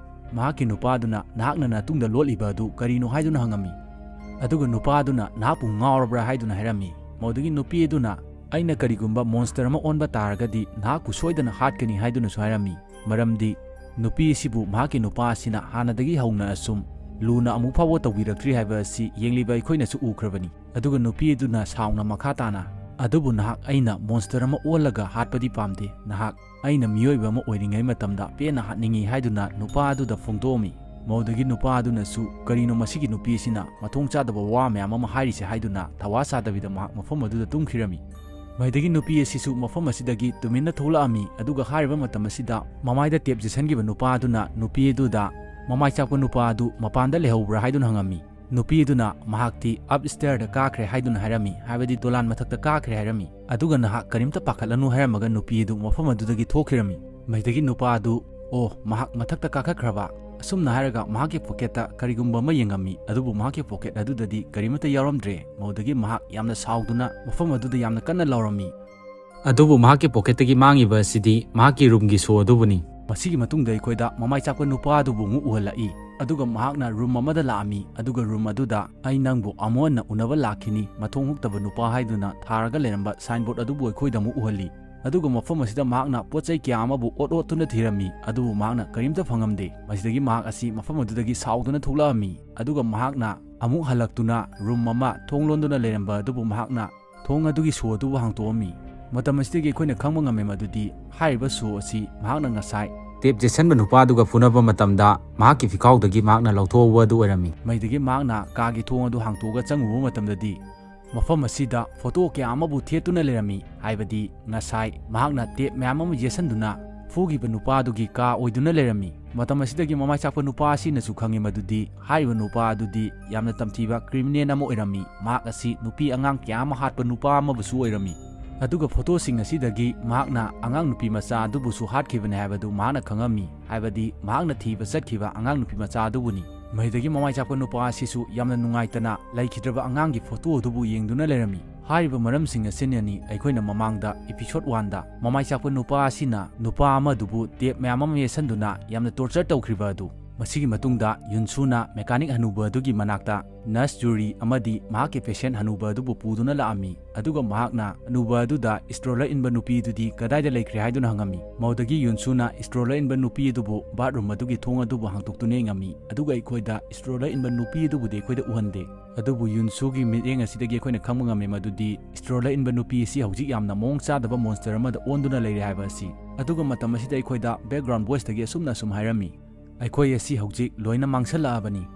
ꯃꯍꯥꯛꯀꯤ ꯅꯨꯄꯥ ꯑꯗꯨꯅ, "ꯅꯍꯥꯛꯅ ꯅꯇꯨꯡꯗ ꯂꯣꯠꯂꯤꯕ ꯑꯗꯨ ꯀꯔꯤꯅꯣ?" ꯍꯥꯏꯗꯨꯅ ꯍꯪꯉꯝꯃꯤ꯫ ꯑꯗꯨꯒ ꯅꯨꯄꯥ ꯑꯗꯨꯅ, "ꯅꯍꯥꯛꯄꯨ ꯉꯥꯎꯔꯕ꯭ꯔꯥ?" ꯍꯥꯏꯗꯨꯅ ꯍꯥꯏꯔꯝꯃꯤ꯫ ꯃꯗꯨꯗꯒꯤ ꯅꯨꯄꯤ ꯑꯗꯨꯅ, "ꯑꯩꯅ ꯀꯔꯤꯒꯨꯝꯕ ꯃꯣꯟꯁꯇꯔ ꯑꯃ ꯑꯣꯟꯕ ꯇꯥꯔꯒꯗꯤ ꯅꯍꯥꯛꯄꯨ ꯁꯣꯏꯗꯅ ꯍꯥꯠꯀꯅꯤ" ꯍꯥꯏꯗꯨꯅꯁꯨ ꯍꯥꯏꯔꯝꯃꯤ꯫ ꯃꯔꯝꯗꯤ ꯅꯨꯄꯤ ꯑꯁꯤꯕꯨ ꯃꯍꯥꯛꯀꯤ ꯅꯨꯄꯥ ꯑꯁꯤꯅ ꯍꯥꯟꯅꯗꯒꯤ ꯍꯧꯅ ꯑꯁꯨꯝ ꯂꯨꯅ ꯑꯃꯨꯛ ꯐꯥꯎꯕ ꯇꯧꯕꯤꯔꯛꯇ꯭ꯔꯤ ꯍꯥꯏꯕ ꯑꯁꯤ ꯌꯦꯡꯂꯤꯕ ꯑꯩꯈꯣꯏꯅꯁꯨ ꯎꯈ꯭ꯔꯕꯅꯤ꯫ ꯑꯗꯨꯒ ꯅꯨꯄꯤ ꯑꯗꯨꯅ ꯁꯥꯎꯅ ꯃꯈꯥ ꯇꯥꯅ, "ꯑꯗꯨꯕꯨ ꯅꯍꯥꯛ ꯑꯩꯅ ꯃꯣꯟꯁꯇꯔ ꯑꯃ ꯑꯣꯜꯂꯒ ꯍꯥꯠꯄꯗꯤ ꯄꯥꯝꯗꯦ, ꯅꯍꯥꯛ ꯑꯩꯅ ꯃꯤꯑꯣꯏꯕ ꯑꯃ ꯑꯣꯏꯔꯤꯉꯩ ꯃꯇꯝꯗ ꯄꯦꯟꯅ ꯍꯥꯠꯅꯤꯡꯏ" ꯍꯥꯏꯗꯨꯅ ꯅꯨꯄꯥ ꯑꯗꯨꯗ ꯐꯣꯡꯗꯣꯛꯑꯝꯃꯤ꯫ ꯃꯗꯨꯗꯒꯤ ꯅꯨꯄꯥ ꯑꯗꯨꯅꯁꯨ, "ꯀꯔꯤꯅꯣ ꯃꯁꯤꯒꯤ ꯅꯨꯄꯤ ꯑꯁꯤꯅ ꯃꯊꯣꯡ ꯆꯥꯗꯕ ꯋꯥ ꯃꯌꯥꯝ ꯑꯃ ꯍꯥꯏꯔꯤꯁꯦ?" ꯍꯥꯏꯗꯨꯅ ꯊꯋꯥ ꯁꯥꯗꯕꯤꯗ ꯃꯍꯥꯛ ꯃꯐꯝ ꯑꯗꯨꯗ ꯇꯨꯝꯈꯤꯔꯝꯃꯤ꯫ ꯃꯗꯨꯗꯒꯤ ꯅꯨꯄꯤ ꯑꯁꯤꯁꯨ ꯃꯐꯝ ꯑꯁꯤꯗꯒꯤ ꯇꯨꯃꯤꯟꯅ ꯊꯣꯛꯂꯛꯑꯝꯃꯤ꯫ ꯑꯗꯨꯒ ꯍꯥꯏꯔꯤꯕ ꯃꯇꯝ ꯑꯁꯤꯗ ꯃꯃꯥꯏꯗ ꯇꯦꯞ ꯌꯦꯠꯁꯟꯈꯤꯕ ꯅꯨꯄꯥ ꯑꯗꯨꯅ ꯅꯨꯄꯤ ꯑꯗꯨꯗ, "ꯃꯃꯥꯏ ꯆꯥꯛꯄ ꯅꯨꯄꯥ ꯑꯗꯨ ꯃꯄꯥꯟꯗ ꯂꯩꯍꯧꯕ꯭ꯔꯥ?" ꯍꯥꯏꯗꯨꯅ ꯍꯪꯉꯝꯃꯤ꯫ ꯅꯨꯄꯤ ꯑꯗꯨꯅ, "ꯃꯍꯥꯛꯇꯤ ꯑꯞ ꯁ꯭ꯇꯦꯌꯔꯗ ꯀꯥꯈ꯭ꯔꯦ" ꯍꯥꯏꯗꯨꯅ ꯍꯥꯏꯔꯝꯃꯤ, ꯍꯥꯏꯕꯗꯤ ꯗꯣꯂꯥꯟ ꯃꯊꯛꯇ ꯀꯥꯈ꯭ꯔꯦ ꯍꯥꯏꯔꯝꯃꯤ꯫ "ꯑꯗꯨꯒ ꯅꯍꯥꯛ ꯀꯔꯤꯝꯇ ꯄꯥꯈꯠꯂꯅꯨ" ꯍꯥꯏꯔꯝꯃꯒ ꯅꯨꯄꯤ ꯑꯗꯨ ꯃꯐꯝ ꯑꯗꯨꯗꯒꯤ ꯊꯣꯛꯈꯤꯔꯝꯃꯤ꯫ ꯃꯗꯨꯗꯒꯤ ꯅꯨꯄꯥ ꯑꯗꯨ, "ꯑꯣ, ꯃꯍꯥꯛ ꯃꯊꯛꯇ ꯀꯥꯈꯠꯈ꯭ꯔꯕ?" ꯑꯁꯨꯝꯅ ꯍꯥꯏꯔꯒ ꯃꯍꯥꯛꯀꯤ ꯄꯣꯀꯦꯠꯇ ꯀꯔꯤꯒꯨꯝꯕ ꯑꯃ ꯌꯦꯡꯉꯝꯃꯤ, ꯑꯗꯨꯕꯨ ꯃꯍꯥꯛꯀꯤ ꯄꯣꯀꯦꯠ ꯑꯗꯨꯗꯗꯤ ꯀꯔꯤꯃꯠꯇ ꯌꯥꯎꯔꯝꯗ꯭ꯔꯦ꯫ ꯃꯗꯨꯗꯒꯤ ꯃꯍꯥꯛ ꯌꯥꯝꯅ ꯁꯥꯎꯗꯨꯅ ꯃꯐꯝ ꯑꯗꯨꯗ ꯌꯥꯝꯅ ꯀꯟꯅ ꯂꯥꯎꯔꯝꯃꯤ꯫ ꯑꯗꯨꯕꯨ ꯃꯍꯥꯛꯀꯤ ꯄꯣꯀꯦꯠꯇꯒꯤ ꯃꯥꯡꯉꯤꯕ ꯑꯁꯤꯗꯤ ꯃꯍꯥꯛꯀꯤ ꯔꯨꯝꯒꯤ ꯁꯣ ꯑꯗꯨꯕꯨꯅꯤ꯫ ꯃꯁꯤꯒꯤ ꯃꯇꯨꯡꯗ ꯑꯩꯈꯣꯏꯗ ꯃꯃꯥꯏ ꯆꯥꯛꯄ ꯅꯨꯄꯥ ꯑꯗꯨꯕꯨ ꯑꯃꯨꯛ ꯎꯍꯜꯂꯛꯏ꯫ ꯑꯗꯨꯒ ꯃꯍꯥꯛꯅ ꯔꯨꯝ ꯑꯃꯗ ꯂꯥꯛꯑꯝꯃꯤ, ꯑꯗꯨꯒ ꯔꯨꯝ ꯑꯗꯨꯗ "ꯑꯩ ꯅꯪꯕꯨ ꯑꯃꯨꯛ ꯍꯟꯅ ꯎꯅꯕ ꯂꯥꯛꯈꯤꯅꯤ", ꯃꯊꯣꯡ ꯍꯨꯛꯇꯕ ꯅꯨꯄꯥ ꯍꯥꯏꯗꯨꯅ ꯊꯥꯔꯒ ꯂꯩꯔꯝꯕ ꯁꯥꯏꯟꯕꯣꯔꯗ ꯑꯗꯨꯕꯨ ꯑꯩꯈꯣꯏꯗ ꯑꯃꯨꯛ ꯎꯍꯜꯂꯤ꯫ ꯑꯗꯨꯒ ꯃꯐꯝ ꯑꯁꯤꯗ ꯃꯍꯥꯛꯅ ꯄꯣꯠ ꯆꯩ ꯀꯌꯥ ꯑꯃꯕꯨ ꯑꯣꯠ ꯑꯣꯠꯇꯨꯅ ꯊꯤꯔꯝꯃꯤ, ꯑꯗꯨꯕꯨ ꯃꯍꯥꯛꯅ ꯀꯔꯤꯝꯇ ꯐꯪꯉꯝꯗꯦ꯫ ꯃꯁꯤꯗꯒꯤ ꯃꯍꯥꯛ ꯑꯁꯤ ꯃꯐꯝ ꯑꯗꯨꯗꯒꯤ ꯁꯥꯎꯗꯨꯅ ꯊꯣꯛꯂꯛꯑꯝꯃꯤ꯫ ꯑꯗꯨꯒ ꯃꯍꯥꯛꯅ ꯑꯃꯨꯛ ꯍꯜꯂꯛꯇꯨꯅ ꯔꯨꯝ ꯑꯃ ꯊꯣꯡ ꯂꯣꯟꯗꯨꯅ ꯂꯩꯔꯝꯕ ꯑꯗꯨꯕꯨ ꯃꯍꯥꯛꯅ ꯊꯣꯡ ꯑꯗꯨꯒꯤ ꯁꯣ ꯑꯗꯨꯕꯨ ꯍꯥꯡꯇꯣꯛꯑꯝꯃꯤ꯫ ꯃꯇꯝ ꯑꯁꯤꯗꯒꯤ ꯑꯩꯈꯣꯏꯅ ꯈꯪꯕ ꯉꯝꯃꯦ ꯃꯗꯨꯗꯤ ꯍꯥꯏꯔꯤꯕ ꯁꯣ ꯑꯁꯤ ꯃꯍꯥꯛꯅ ꯉꯁꯥꯏ ꯇꯦꯞ ꯌꯦꯠꯁꯟꯕ ꯅꯨꯄꯥꯗꯨꯒ ꯐꯨꯅꯕ ꯃꯇꯝꯗ ꯃꯍꯥꯛꯀꯤ ꯐꯤꯈꯥꯎꯗꯒꯤ ꯃꯍꯥꯛꯅ ꯂꯧꯊꯣꯛꯍꯧꯕ ꯑꯗꯨ ꯑꯣꯏꯔꯝꯃꯤ꯫ ꯃꯩꯗꯒꯤ ꯃꯍꯥꯛꯅ ꯀꯥꯒꯤ ꯊꯣꯡ ꯑꯗꯨ ꯍꯥꯡꯇꯣꯛꯑꯒ ꯆꯪꯉꯨꯕ ꯃꯇꯝꯗꯗꯤ ꯃꯐꯝ ꯑꯁꯤꯗ ꯐꯣꯇꯣ ꯀꯌꯥ ꯑꯃꯕꯨ ꯊꯦꯠꯇꯨꯅ ꯂꯩꯔꯝꯃꯤ, ꯍꯥꯏꯕꯗꯤ ꯉꯁꯥꯏ ꯃꯍꯥꯛꯅ ꯇꯦꯞ ꯃꯌꯥꯝ ꯑꯃ ꯌꯦꯠꯁꯟꯗꯨꯅ ꯐꯨꯈꯤꯕ ꯅꯨꯄꯥꯗꯨꯒꯤ ꯀꯥ ꯑꯣꯏꯗꯨꯅ ꯂꯩꯔꯝꯃꯤ꯫ ꯃꯇꯝ ꯑꯁꯤꯗꯒꯤ ꯃꯃꯥꯏ ꯆꯥꯛꯄ ꯅꯨꯄꯥ ꯑꯁꯤꯅꯁꯨ ꯈꯪꯉꯤ ꯃꯗꯨꯗꯤ ꯍꯥꯏꯔꯤꯕ ꯅꯨꯄꯥ ꯑꯗꯨꯗꯤ ꯌꯥꯝꯅ ꯇꯝꯊꯤꯕ ꯀ꯭ꯔꯤꯃꯤꯅꯦꯜ ꯑꯃ ꯑꯣꯏꯔꯝꯃꯤ꯫ ꯃꯍꯥꯛ ꯑꯁꯤ ꯅꯨꯄꯤ ꯑꯉꯥꯡ ꯀꯌꯥ ꯑꯃ ꯍꯥꯠꯄ ꯅꯨꯄꯥ ꯑꯃꯕꯨꯁꯨ ꯑꯣꯏꯔꯝꯃꯤ꯫ ꯑꯗꯨꯒ ꯐꯣꯇꯣꯁꯤꯡ ꯑꯁꯤꯗꯒꯤ ꯃꯍꯥꯛꯅ ꯑꯉꯥꯡ ꯅꯨꯄꯤ ꯃꯆꯥ ꯑꯗꯨꯕꯨꯁꯨ ꯍꯥꯠꯈꯤꯕꯅꯤ ꯍꯥꯏꯕꯗꯨ ꯃꯍꯥꯛꯅ ꯈꯪꯉꯝꯃꯤ, ꯍꯥꯏꯕꯗꯤ ꯃꯍꯥꯛꯅ ꯊꯤꯕ ꯆꯠꯈꯤꯕ ꯑꯉꯥꯡ ꯅꯨꯄꯤ ꯃꯆꯥ ꯑꯗꯨꯕꯨꯅꯤ꯫ ꯃꯩꯗꯒꯤ ꯃꯃꯥꯏ ꯆꯥꯛꯄ ꯅꯨꯄꯥ ꯑꯁꯤꯁꯨ ꯌꯥꯝꯅ ꯅꯨꯡꯉꯥꯏꯇꯅ ꯂꯩꯈꯤꯗ꯭ꯔꯕ ꯑꯉꯥꯡꯒꯤ ꯐꯣꯇꯣ ꯑꯗꯨꯕꯨ ꯌꯦꯡꯗꯨꯅ ꯂꯩꯔꯝꯃꯤ꯫ ꯍꯥꯏꯔꯤꯕ ꯃꯔꯝꯁꯤꯡ ꯑꯁꯤꯅꯅꯤ ꯑꯩꯈꯣꯏꯅ ꯃꯃꯥꯡꯗ episode one ꯗ ꯃꯃꯥꯏ ꯆꯥꯛꯄ ꯅꯨꯄꯥ ꯑꯁꯤꯅ ꯅꯨꯄꯥ ꯑꯃꯗꯨꯕꯨ tape ꯃꯌꯥꯝ ꯑꯃ ꯌꯦꯠꯁꯟꯗꯨꯅ ꯌꯥꯝꯅ torture ꯇꯧꯈ꯭ꯔꯤꯕ ꯑꯗꯨ꯫ ꯃꯁꯤꯒꯤ ꯃꯇꯨꯡꯗ ꯌꯨꯟꯁꯨꯅ mechanic ꯍꯅꯨꯕ ꯑꯗꯨꯒꯤ ꯃꯅꯥꯛꯇ nurse ꯖꯨꯔꯤ ꯑꯃꯗꯤ ꯃꯍꯥꯛꯀꯤ patient ꯍꯅꯨꯕ ꯑꯗꯨꯕꯨ ꯄꯨꯗꯨꯅ ꯂꯥꯛꯑꯝꯃꯤ, ꯑꯗꯨꯒ ꯃꯍꯥꯛꯅ ꯍꯅꯨꯕ ꯑꯗꯨꯗ stroller ꯏꯟꯕ ꯅꯨꯄꯤ ꯑꯗꯨꯗꯤ ꯀꯗꯥꯏꯗ ꯂꯩꯈ꯭ꯔꯦ ꯍꯥꯏꯗꯨꯅ ꯍꯪꯉꯝꯃꯤ꯫ ꯃꯗꯨꯗꯒꯤ ꯌꯨꯟꯁꯨꯅ stroller ꯏꯟꯕ ꯅꯨꯄꯤ ꯑꯗꯨꯕꯨ bathroom ꯑꯗꯨꯒꯤ ꯊꯣꯡ ꯑꯗꯨꯕꯨ ꯍꯥꯡꯗꯣꯛꯇꯨꯅ ꯌꯦꯡꯉꯝꯃꯤ, ꯑꯗꯨꯒ ꯑꯩꯈꯣꯏꯗ stroller ꯏꯟꯕ ꯅꯨꯄꯤ ꯑꯗꯨꯕꯨꯗꯤ ꯑꯩꯈꯣꯏꯗ ꯎꯍꯟꯗꯦ꯫ ꯑꯗꯨꯕꯨ ꯌꯨꯟꯁꯨꯒꯤ ꯃꯤꯠꯌꯦꯡ ꯑꯁꯤꯗꯒꯤ ꯑꯩꯈꯣꯏꯅ ꯈꯪꯕ ꯉꯝꯃꯤ ꯃꯗꯨꯗꯤ stroller ꯏꯟꯕ ꯅꯨꯄꯤ ꯑꯁꯤ ꯍꯧꯖꯤꯛ ꯌꯥꯝꯅ ꯃꯑꯣꯡ ꯆꯥꯗꯕ monster ꯑꯃꯗ ꯑꯣꯟꯗꯨꯅ ꯂꯩꯔꯦ ꯍꯥꯏꯕ ꯑꯁꯤ꯫ ꯑꯗꯨꯒ ꯃꯇꯝ ꯑꯁꯤꯗ ꯑꯩꯈꯣꯏꯗ background voice ꯇꯒꯤ ꯑꯁꯨꯝꯅ ꯑꯁꯨꯝ ꯍꯥꯏꯔꯝꯃꯤ, "ꯑꯩꯈꯣꯏ ꯑꯁꯤ ꯍꯧꯖꯤꯛ ꯂꯣꯏꯅ ꯃꯥꯡꯁꯜꯂꯛꯑꯕꯅꯤ꯫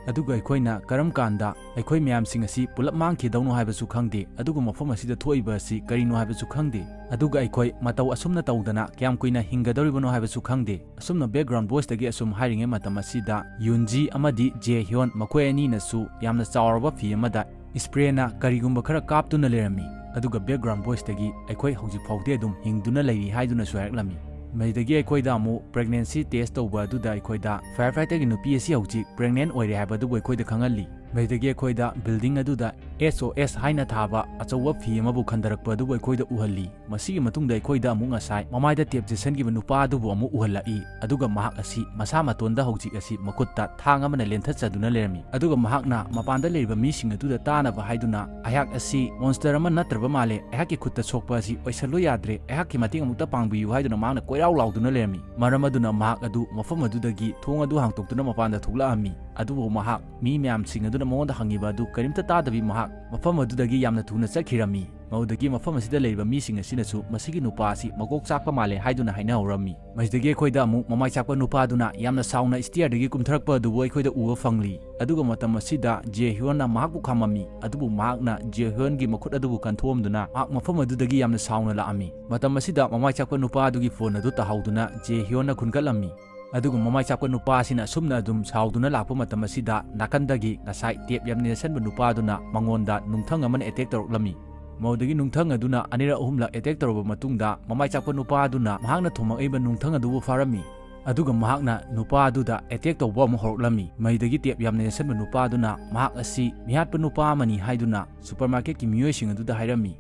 ꯑꯗꯨꯒ ꯑꯩꯈꯣꯏꯅ ꯀꯔꯝ ꯀꯥꯟꯗ ꯑꯩꯈꯣꯏ ꯃꯌꯥꯝꯁꯤꯡ ꯑꯁꯤ ꯄꯨꯂꯞ ꯃꯥꯡꯈꯤꯗꯧꯅꯣ ꯍꯥꯏꯕꯁꯨ ꯈꯪꯗꯦ, ꯑꯗꯨꯒ ꯃꯐꯝ ꯑꯁꯤꯗ ꯊꯣꯛꯏꯕ ꯑꯁꯤ ꯀꯔꯤꯅꯣ ꯍꯥꯏꯕꯁꯨ ꯈꯪꯗꯦ꯫ ꯑꯗꯨꯒ ꯑꯩꯈꯣꯏ ꯃꯇꯧ ꯑꯁꯨꯝꯅ ꯇꯧꯗꯅ ꯀꯌꯥꯝ ꯀꯨꯏꯅ ꯍꯤꯡꯒꯗꯧꯔꯤꯕꯅꯣ ꯍꯥꯏꯕꯁꯨ ꯈꯪꯗꯦ"꯫ ꯑꯁꯨꯝꯅ background voice ꯇꯒꯤ ꯑꯁꯨꯝ ꯍꯥꯏꯔꯤꯉꯩ ꯃꯇꯝ ꯑꯁꯤꯗ ꯌꯨꯟꯖꯤ ꯑꯃꯗꯤ ꯖꯦ ꯍ꯭ꯌꯣꯟ ꯃꯈꯣꯏ ꯑꯅꯤꯅꯁꯨ ꯌꯥꯝꯅ ꯆꯥꯎꯔꯕ ꯐꯤ ꯑꯃꯗ spray ꯅ ꯀꯔꯤꯒꯨꯝꯕ ꯈꯔ ꯀꯥꯞꯇꯨꯅ ꯂꯩꯔꯝꯃꯤ꯫ ꯑꯗꯨꯒ background voice ꯇꯒꯤ "ꯑꯩꯈꯣꯏ ꯍꯧꯖꯤꯛ ꯐꯥꯎꯗꯤ ꯑꯗꯨꯝ ꯍꯤꯡꯗꯨꯅ ꯂꯩꯔꯤ" ꯍꯥꯏꯗꯨꯅꯁꯨ ꯍꯥꯏꯔꯛꯂꯝꯃꯤ꯫ ꯃꯁꯤꯗꯒꯤ ꯑꯩꯈꯣꯏꯗ ꯑꯃꯨꯛ pregnancy test ꯇꯧꯕ ꯑꯗꯨꯗ ꯑꯩꯈꯣꯏꯗ firefighter ꯒꯤ ꯅꯨꯄꯤ ꯑꯁꯤ ꯍꯧꯖꯤꯛ pregnant ꯑꯣꯏꯔꯦ ꯍꯥꯏꯕ ꯑꯗꯨꯕꯨ ꯑꯩꯈꯣꯏꯗ ꯈꯪꯍꯜꯂꯤ꯫ ꯃꯁꯤꯗꯒꯤ ꯑꯩꯈꯣꯏꯗ building ꯑꯗꯨꯗ S O S ꯍꯥꯏꯅ ꯊꯥꯕ ꯑꯆꯧꯕ ꯐꯤ ꯑꯃꯕꯨ ꯈꯟꯊꯔꯛꯄ ꯑꯗꯨꯕꯨ ꯑꯩꯈꯣꯏꯗ ꯎꯍꯜꯂꯤ꯫ ꯃꯁꯤꯒꯤ ꯃꯇꯨꯡꯗ ꯑꯩꯈꯣꯏꯗ ꯑꯃꯨꯛ ꯉꯁꯥꯏ ꯃꯃꯥꯏꯗ tape ꯆꯦꯠꯁꯟꯈꯤꯕ ꯅꯨꯄꯥ ꯑꯗꯨꯕꯨ ꯑꯃꯨꯛ ꯎꯍꯜꯂꯛꯏ, ꯑꯗꯨꯒ ꯃꯍꯥꯛ ꯑꯁꯤ ꯃꯁꯥ ꯃꯇꯣꯟꯗ ꯍꯧꯖꯤꯛ ꯑꯁꯤ ꯃꯈꯨꯠꯇ ꯊꯥꯡ ꯑꯃꯅ ꯂꯦꯟꯊꯠꯆꯗꯨꯅ ꯂꯩꯔꯝꯃꯤ꯫ ꯑꯗꯨꯒ ꯃꯍꯥꯛꯅ ꯃꯄꯥꯟꯗ ꯂꯩꯔꯤꯕ ꯃꯤꯁꯤꯡ ꯑꯗꯨꯗ ꯇꯥꯅꯕ ꯍꯥꯏꯗꯨꯅ, "ꯑꯩꯍꯥꯛ ꯑꯁꯤ monster ꯑꯃ ꯅꯠꯇ꯭ꯔꯕ ꯃꯥꯜꯂꯦ, ꯑꯩꯍꯥꯛꯀꯤ ꯈꯨꯠꯇ ꯁꯣꯛꯄ ꯑꯁꯤ ꯑꯣꯏꯁꯜꯂꯨ ꯌꯥꯗ꯭ꯔꯦ, ꯑꯩꯍꯥꯛꯀꯤ ꯃꯇꯦꯡ ꯑꯃꯨꯛꯇ ꯄꯥꯡꯕꯤꯌꯨ" ꯍꯥꯏꯗꯨꯅ ꯃꯍꯥꯛꯅ ꯀꯣꯏꯔꯥꯎ ꯂꯥꯎꯗꯨꯅ ꯂꯩꯔꯝꯃꯤ꯫ ꯃꯔꯝ ꯑꯗꯨꯅ ꯃꯍꯥꯛ ꯑꯗꯨ ꯃꯐꯝ ꯑꯗꯨꯗꯒꯤ ꯊꯣꯡ ꯑꯗꯨ ꯍꯥꯡꯇꯣꯛꯇꯨꯅ ꯃꯄꯥꯟꯗ ꯊꯣꯛꯂꯛꯑꯝꯃꯤ꯫ ꯑꯗꯨꯕꯨ ꯃꯍꯥꯛ ꯃꯤ ꯃꯌꯥꯝꯁꯤꯡ ꯑꯗꯨꯅ ꯃꯉꯣꯟꯗ ꯍꯪꯉꯤꯕ ꯑꯗꯨ ꯀꯔꯤꯝꯇ ꯇꯥꯗꯕꯤ ꯃꯍꯥꯛ ꯃꯐꯝ ꯑꯗꯨꯗꯒꯤ ꯌꯥꯝꯅ ꯊꯨꯅ ꯆꯠꯈꯤꯔꯝꯃꯤ꯫ ꯃꯗꯨꯗꯒꯤ ꯃꯐꯝ ꯑꯁꯤꯗ ꯂꯩꯔꯤꯕ ꯃꯤꯁꯤꯡ ꯑꯁꯤꯅꯁꯨ ꯃꯁꯤꯒꯤ ꯅꯨꯄꯥ ꯑꯁꯤ ꯃꯀꯣꯛ ꯆꯥꯛꯄ ꯃꯥꯜꯂꯦ ꯍꯥꯏꯗꯨꯅ ꯍꯥꯏꯅꯍꯧꯔꯝꯃꯤ꯫ ꯃꯁꯤꯗꯒꯤ ꯑꯩꯈꯣꯏꯗ ꯑꯃꯨꯛ ꯃꯃꯥꯏ ꯆꯥꯛꯄ ꯅꯨꯄꯥ ꯑꯗꯨꯅ ꯌꯥꯝꯅ ꯁꯥꯎꯅ stair ꯗꯒꯤ ꯀꯨꯝꯊꯔꯛꯄ ꯑꯗꯨꯕꯨ ꯑꯩꯈꯣꯏꯗ ꯎꯕ ꯐꯪꯂꯤ꯫ ꯑꯗꯨꯒ ꯃꯇꯝ ꯑꯁꯤꯗ ꯖꯦ ꯍ꯭ꯌꯣꯟꯅ ꯃꯍꯥꯛꯄꯨ ꯈꯥꯝꯃꯝꯃꯤ, ꯑꯗꯨꯕꯨ ꯃꯍꯥꯛꯅ ꯖꯦ ꯍ꯭ꯌꯣꯟꯒꯤ ꯃꯈꯨꯠ ꯑꯗꯨꯕꯨ ꯀꯟꯊꯣꯛꯑꯝꯗꯨꯅ ꯃꯍꯥꯛ ꯃꯐꯝ ꯑꯗꯨꯗꯒꯤ ꯌꯥꯝꯅ ꯁꯥꯎꯅ ꯂꯥꯛꯑꯝꯃꯤ꯫ ꯃꯇꯝ ꯑꯁꯤꯗ ꯃꯃꯥꯏ ꯆꯥꯛꯄ ꯅꯨꯄꯥ ꯑꯗꯨꯒꯤ phone ꯑꯗꯨ ꯇꯥꯍꯧꯗꯨꯅ ꯖꯦ ꯍ꯭ꯌꯣꯟꯅ ꯈꯨꯟꯒꯠꯂꯝꯃꯤ꯫ ꯑꯗꯨꯒ ꯃꯃꯥꯏ ꯆꯥꯛꯄ ꯅꯨꯄꯥ ꯑꯁꯤꯅ ꯑꯁꯨꯝꯅ ꯑꯗꯨꯝ ꯁꯥꯎꯗꯨꯅ ꯂꯥꯛꯄ ꯃꯇꯝ ꯑꯁꯤꯗ ꯅꯥꯀꯟꯗꯒꯤ ꯉꯁꯥꯏ tape ꯌꯥꯝꯅ ꯌꯦꯠꯁꯟꯕ ꯅꯨꯄꯥ ꯑꯗꯨꯅ ꯃꯉꯣꯟꯗ ꯅꯨꯡꯊꯪ ꯑꯃꯅ attack ꯇꯧꯔꯛꯂꯝꯃꯤ꯫ ꯃꯗꯨꯗꯒꯤ ꯅꯨꯡꯊꯪ ꯑꯗꯨꯅ ꯑꯅꯤꯔꯛ ꯑꯍꯨꯝꯂꯛ attack ꯇꯧꯔꯕ ꯃꯇꯨꯡꯗ ꯃꯃꯥꯏ ꯆꯥꯛꯄ ꯅꯨꯄꯥ ꯑꯗꯨꯅ ꯃꯍꯥꯛꯅ ꯊꯣꯝꯃꯛꯏꯕ ꯅꯨꯡꯊꯪ ꯑꯗꯨꯕꯨ ꯐꯥꯔꯝꯃꯤ꯫ ꯑꯗꯨꯒ ꯃꯍꯥꯛꯅ ꯅꯨꯄꯥ ꯑꯗꯨꯗ ꯑꯦꯇꯦꯛ ꯇꯧꯕ ꯑꯃꯨꯛ ꯍꯧꯔꯛꯂꯝꯃꯤ꯫ ꯃꯩꯗꯒꯤ ꯇꯦꯞ ꯌꯥꯝꯅ ꯌꯦꯠꯁꯟꯕ ꯅꯨꯄꯥ ꯑꯗꯨꯅ ꯃꯍꯥꯛ ꯑꯁꯤ ꯃꯤꯍꯥꯠꯄ ꯅꯨꯄꯥ ꯑꯃꯅꯤ ꯍꯥꯏꯗꯨꯅ ꯁꯨꯄꯔꯃꯥꯔꯀꯦꯠꯀꯤ ꯃꯤꯑꯣꯏꯁꯤꯡ ꯑꯗꯨꯗ ꯍꯥꯏꯔꯝꯃꯤ꯫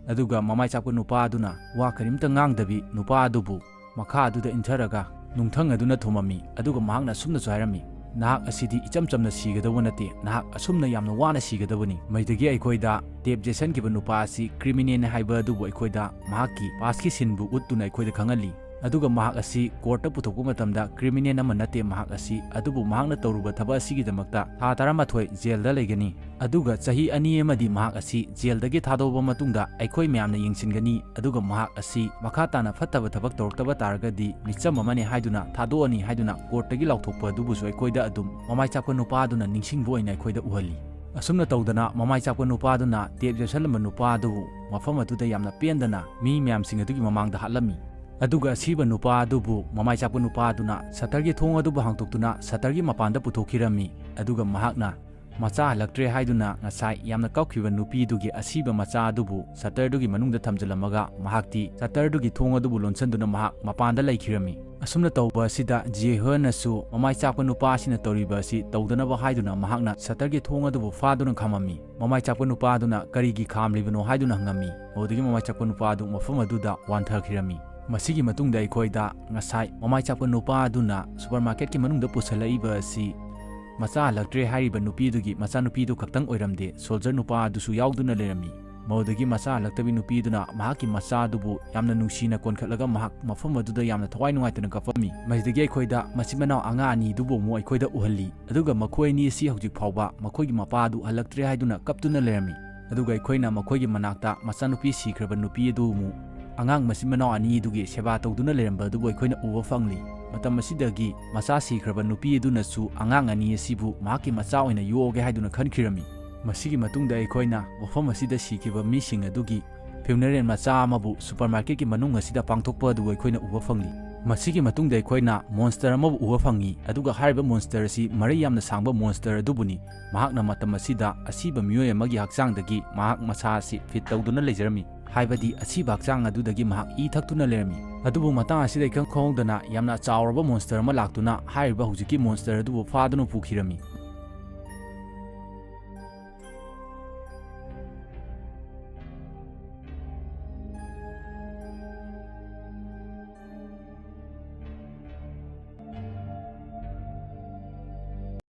ꯑꯗꯨꯒ ꯃꯃꯥꯏ ꯆꯥꯛꯄ ꯅꯨꯄꯥ ꯑꯗꯨꯅ ꯋꯥ ꯀꯔꯤꯝꯇ ꯉꯥꯡꯗꯕꯤ ꯅꯨꯄꯥ ꯑꯗꯨꯕꯨ ꯃꯈꯥ ꯑꯗꯨꯗ ꯏꯟꯊꯔꯒ ꯅꯨꯡꯊꯪ ꯑꯗꯨꯅ ꯊꯣꯝꯃꯝꯃꯤ꯫ ꯑꯗꯨꯒ ꯃꯍꯥꯛꯅ ꯑꯁꯨꯝꯅꯁꯨ ꯍꯥꯏꯔꯝꯃꯤ, "ꯅꯍꯥꯛ ꯑꯁꯤꯗꯤ ꯏꯆꯝ ꯆꯝꯅ ꯁꯤꯒꯗꯧꯕ ꯅꯠꯇꯦ, ꯅꯍꯥꯛ ꯑꯁꯨꯝꯅ ꯌꯥꯝꯅ ꯋꯥꯅ ꯁꯤꯒꯗꯕꯅꯤ꯫ ꯃꯩꯗꯒꯤ ꯑꯩꯈꯣꯏꯗ ꯇꯦꯞ ꯌꯦꯠꯁꯟꯈꯤꯕ ꯅꯨꯄꯥ ꯑꯁꯤ ꯀ꯭ꯔꯤꯃꯤꯅꯦꯜ ꯍꯥꯏꯕ ꯑꯗꯨꯕꯨ ꯑꯩꯈꯣꯏꯗ ꯃꯍꯥꯛꯀꯤ ꯄꯥꯁꯀꯤ ꯁꯤꯟꯕꯨ ꯎꯠꯇꯨꯅ ꯑꯩꯈꯣꯏꯗ ꯈꯪꯍꯜꯂꯤ꯫ ꯑꯗꯨꯒ ꯃꯍꯥꯛ ꯑꯁꯤ ꯀꯣꯔꯠꯇ ꯄꯨꯊꯣꯛꯄ ꯃꯇꯝꯗ ꯀ꯭ꯔꯤꯃꯤꯅꯦꯜ ꯑꯃ ꯅꯠꯇꯦ ꯃꯍꯥꯛ ꯑꯁꯤ, ꯑꯗꯨꯕꯨ ꯃꯍꯥꯛꯅ ꯇꯧꯔꯨꯕ ꯊꯕꯛ ꯑꯁꯤꯒꯤꯗꯃꯛꯇ ꯊꯥ ꯇꯔꯥꯃꯥꯊꯣꯏ ꯖꯦꯜꯗ ꯂꯩꯒꯅꯤ꯫ ꯑꯗꯨꯒ ꯆꯍꯤ ꯑꯅꯤ ꯑꯃꯗꯤ ꯃꯍꯥꯛ ꯑꯁꯤ ꯖꯦꯜꯗꯒꯤ ꯊꯥꯗꯣꯛꯑꯕ ꯃꯇꯨꯡꯗ ꯑꯩꯈꯣꯏ ꯃꯌꯥꯝꯅ ꯌꯦꯡꯁꯤꯟꯒꯅꯤ꯫ ꯑꯗꯨꯒ ꯃꯍꯥꯛ ꯑꯁꯤ ꯃꯈꯥ ꯇꯥꯅ ꯐꯠꯇꯕ ꯊꯕꯛ ꯇꯧꯔꯛꯇꯕ ꯇꯥꯔꯒꯗꯤ ꯃꯤꯆꯝ ꯑꯃꯅꯤ ꯍꯥꯏꯗꯨꯅ ꯊꯥꯗꯣꯛꯑꯅꯤ" ꯍꯥꯏꯗꯨꯅ ꯀꯣꯔꯠꯇꯒꯤ ꯂꯥꯎꯊꯣꯛꯄ ꯑꯗꯨꯕꯨꯁꯨ ꯑꯩꯈꯣꯏꯗ ꯑꯗꯨꯝ ꯃꯃꯥꯏ ꯆꯥꯛꯄ ꯅꯨꯄꯥ ꯑꯗꯨꯅ ꯅꯤꯡꯁꯤꯡꯕ ꯑꯣꯏꯅ ꯑꯩꯈꯣꯏꯗ ꯎꯍꯜꯂꯤ꯫ ꯑꯁꯨꯝꯅ ꯇꯧꯗꯅ ꯃꯃꯥꯏ ꯆꯥꯛꯄ ꯅꯨꯄꯥ ꯑꯗꯨꯅ ꯇꯦꯞ ꯌꯦꯠꯁꯜꯂꯝꯕ ꯅꯨꯄꯥ ꯑꯗꯨꯕꯨ ꯃꯐꯝ ꯑꯗꯨꯗ ꯌꯥꯝꯅ ꯄꯦꯟꯗꯅ ꯃꯤ ꯃꯌꯥꯝꯁꯤꯡ ꯑꯗꯨꯒꯤ ꯃꯃꯥꯡꯗ ꯍꯥꯠꯂꯝꯃꯤ꯫ ꯑꯗꯨꯒ ꯑꯁꯤꯕ ꯅꯨꯄꯥ ꯑꯗꯨꯕꯨ ꯃꯃꯥꯏ ꯆꯥꯛꯄ ꯅꯨꯄꯥ ꯑꯗꯨꯅ ꯁꯇꯔꯒꯤ ꯊꯣꯡ ꯑꯗꯨꯕꯨ ꯍꯥꯡꯗꯣꯛꯇꯨꯅ ꯁꯇꯔꯒꯤ ꯃꯄꯥꯟꯗ ꯄꯨꯊꯣꯛꯈꯤꯔꯝꯃꯤ꯫ ꯑꯗꯨꯒ ꯃꯍꯥꯛꯅ ꯃꯆꯥ ꯍꯜꯂꯛꯇ꯭ꯔꯦ ꯍꯥꯏꯗꯨꯅ ꯉꯁꯥꯏ ꯌꯥꯝꯅ ꯀꯞꯈꯤꯕ ꯅꯨꯄꯤꯗꯨꯒꯤ ꯑꯁꯤꯕ ꯃꯆꯥ ꯑꯗꯨꯕꯨ ꯁꯇꯔꯗꯨꯒꯤ ꯃꯅꯨꯡꯗ ꯊꯝꯖꯤꯜꯂꯝꯃꯒ ꯃꯍꯥꯛꯇꯤ ꯁꯇꯔꯗꯨꯒꯤ ꯊꯣꯡ ꯑꯗꯨꯕꯨ ꯂꯣꯟꯁꯤꯟꯗꯨꯅ ꯃꯍꯥꯛ ꯃꯄꯥꯟꯗ ꯂꯩꯈꯤꯔꯝꯃꯤ꯫ ꯑꯁꯨꯝꯅ ꯇꯧꯕ ꯑꯁꯤꯗ ꯖꯦꯍꯣꯟꯅꯁꯨ ꯃꯃꯥꯏ ꯆꯥꯛꯄ ꯅꯨꯄꯥ ꯑꯁꯤꯅ ꯇꯧꯔꯤꯕ ꯑꯁꯤ ꯇꯧꯗꯅꯕ ꯍꯥꯏꯗꯨꯅ ꯃꯍꯥꯛꯅ ꯁꯇꯔꯒꯤ ꯊꯣꯡ ꯑꯗꯨꯕꯨ ꯐꯥꯗꯨꯅ ꯈꯝꯃꯝꯃꯤ꯫ ꯃꯃꯥꯏ ꯆꯥꯛꯄ ꯅꯨꯄꯥ ꯑꯗꯨꯅ ꯀꯔꯤꯒꯤ ꯈꯥꯝꯂꯤꯕꯅꯣ ꯍꯥꯏꯗꯨꯅ ꯍꯪꯉꯝꯃꯤ꯫ ꯃꯗꯨꯗꯒꯤ ꯃꯃꯥꯏ ꯆꯥꯛꯄ ꯅꯨꯄꯥ ꯑꯗꯨ ꯃꯐꯝ ꯑꯗꯨꯗ ꯋꯥꯟꯊꯈꯤꯔꯝꯃꯤ꯫ ꯃꯁꯤꯒꯤ ꯃꯇꯨꯡꯗ ꯑꯩꯈꯣꯏꯗ ꯉꯁꯥꯏ ꯃꯃꯥꯏ ꯆꯥꯛꯄ ꯅꯨꯄꯥ ꯑꯗꯨꯅ ꯁꯨꯄꯔꯃꯥꯔꯀꯦꯠꯀꯤ ꯃꯅꯨꯡꯗ ꯄꯨꯁꯜꯂꯛꯏꯕ ꯑꯁꯤ ꯃꯆꯥ ꯍꯜꯂꯛꯇ꯭ꯔꯦ ꯍꯥꯏꯔꯤꯕ ꯅꯨꯄꯤꯗꯨꯒꯤ ꯃꯆꯥꯅꯨꯄꯤꯗꯨ ꯈꯛꯇꯪ ꯑꯣꯏꯔꯝꯗꯦ, ꯁꯣꯜꯖꯔ ꯅꯨꯄꯥ ꯑꯗꯨꯁꯨ ꯌꯥꯎꯗꯨꯅ ꯂꯩꯔꯝꯃꯤ꯫ ꯃꯗꯨꯗꯒꯤ ꯃꯆꯥ ꯍꯜꯂꯛꯇꯕꯤ ꯅꯨꯄꯤꯗꯨꯅ ꯃꯍꯥꯛꯀꯤ ꯃꯆꯥ ꯑꯗꯨꯕꯨ ꯌꯥꯝꯅ ꯅꯨꯡꯁꯤꯅ ꯀꯣꯟꯈꯠꯂꯒ ꯃꯍꯥꯛ ꯃꯐꯝ ꯑꯗꯨꯗ ꯌꯥꯝꯅ ꯊꯋꯥꯏ ꯅꯨꯡꯉꯥꯏꯇꯅ ꯀꯞꯄꯝꯃꯤ꯫ ꯃꯁꯤꯗꯒꯤ ꯑꯩꯈꯣꯏꯗ ꯃꯆꯤꯟ ꯃꯅꯥꯎ ꯑꯉꯥꯡ ꯑꯅꯤꯗꯨꯕꯨ ꯑꯃꯨꯛ ꯑꯩꯈꯣꯏꯗ ꯎꯍꯜꯂꯤ꯫ ꯑꯗꯨꯒ ꯃꯈꯣꯏ ꯑꯅꯤ ꯑꯁꯤ ꯍꯧꯖꯤꯛ ꯐꯥꯎꯕ ꯃꯈꯣꯏꯒꯤ ꯃꯄꯥ ꯑꯗꯨ ꯍꯜꯂꯛꯇ꯭ꯔꯦ ꯍꯥꯏꯗꯨꯅ ꯀꯞꯇꯨꯅ ꯂꯩꯔꯝꯃꯤ꯫ ꯑꯗꯨꯒ ꯑꯩꯈꯣꯏꯅ ꯃꯈꯣꯏꯒꯤ ꯃꯅꯥꯛꯇ ꯃꯆꯥꯅꯨꯄꯤ ꯁꯤꯈ꯭ꯔꯕ ꯅꯨꯄꯤ ꯑꯗꯨ ꯑꯃꯨꯛ ꯑꯉꯥꯡ ꯃꯆꯤꯟ ꯃꯅꯥꯎ ꯑꯅꯤ ꯑꯗꯨꯒꯤ ꯁꯦꯕꯥ ꯇꯧꯗꯨꯅ ꯂꯩꯔꯝꯕ ꯑꯗꯨꯕꯨ ꯑꯩꯈꯣꯏꯅ ꯎꯕ ꯐꯪꯂꯤ꯫ ꯃꯇꯝ ꯑꯁꯤꯗꯒꯤ ꯃꯆꯥ ꯁꯤꯈ꯭ꯔꯕ ꯅꯨꯄꯤ ꯑꯗꯨꯅꯁꯨ ꯑꯉꯥꯡ ꯑꯅꯤ ꯑꯁꯤꯕꯨ ꯃꯍꯥꯛꯀꯤ ꯃꯆꯥ ꯑꯣꯏꯅ ꯌꯣꯛꯑꯒꯦ ꯍꯥꯏꯗꯨꯅ ꯈꯟꯈꯤꯔꯝꯃꯤ꯫ ꯃꯁꯤꯒꯤ ꯃꯇꯨꯡꯗ ꯑꯩꯈꯣꯏꯅ ꯃꯐꯝ ꯑꯁꯤꯗ ꯁꯤꯈꯤꯕ ꯃꯤꯁꯤꯡ ꯑꯗꯨꯒꯤ ꯐ꯭ꯌꯨꯅꯔꯦꯜ ꯃꯆꯥ ꯑꯃꯕꯨ ꯁꯨꯄꯔꯃꯥꯔꯀꯦꯠꯀꯤ ꯃꯅꯨꯡ ꯑꯁꯤꯗ ꯄꯥꯡꯊꯣꯛꯄ ꯑꯗꯨ ꯑꯩꯈꯣꯏꯅ ꯎꯕ ꯐꯪꯂꯤ꯫ ꯃꯁꯤꯒꯤ ꯃꯇꯨꯡꯗ ꯑꯩꯈꯣꯏꯅ ꯃꯣꯟꯁꯇꯔ ꯑꯃꯕꯨ ꯎꯕ ꯐꯪꯉꯤ, ꯑꯗꯨꯒ ꯍꯥꯏꯔꯤꯕ ꯃꯣꯟꯁꯇꯔ ꯑꯁꯤ ꯃꯔꯩ ꯌꯥꯝꯅ ꯁꯥꯡꯕ ꯃꯣꯟꯁꯇꯔ ꯑꯗꯨꯕꯨꯅꯤ꯫ ꯃꯍꯥꯛꯅ ꯃꯇꯝ ꯑꯁꯤꯗ ꯑꯁꯤꯕ ꯃꯤꯑꯣꯏ ꯑꯃꯒꯤ ꯍꯛꯆꯥꯡꯗꯒꯤ ꯃꯍꯥꯛ ꯃꯁꯥ ꯑꯁꯤ ꯐꯤꯠ ꯇꯧꯗꯨꯅ ꯂꯩꯖꯔꯝꯃꯤ꯫ ꯍꯥꯏꯕꯗꯤ ꯑꯁꯤꯕ ꯍꯛꯆꯥꯡ ꯑꯗꯨꯗꯒꯤ ꯃꯍꯥꯛ ꯏ ꯊꯛꯇꯨꯅ ꯂꯩꯔꯝꯃꯤ꯫ ꯑꯗꯨꯕꯨ ꯃꯇꯥꯡ ꯑꯁꯤꯗ ꯏꯈꯪ ꯈꯪꯍꯧꯗꯅ ꯌꯥꯝꯅ ꯆꯥꯎꯔꯕ ꯃꯣꯟꯁꯇꯔ ꯑꯃ ꯂꯥꯛꯇꯨꯅ ꯍꯥꯏꯔꯤꯕ ꯍꯧꯖꯤꯛꯀꯤ ꯃꯣꯟꯁꯇꯔ ꯑꯗꯨꯕꯨ ꯐꯥꯗꯨꯅ ꯄꯨꯈꯤꯔꯝꯃꯤ꯫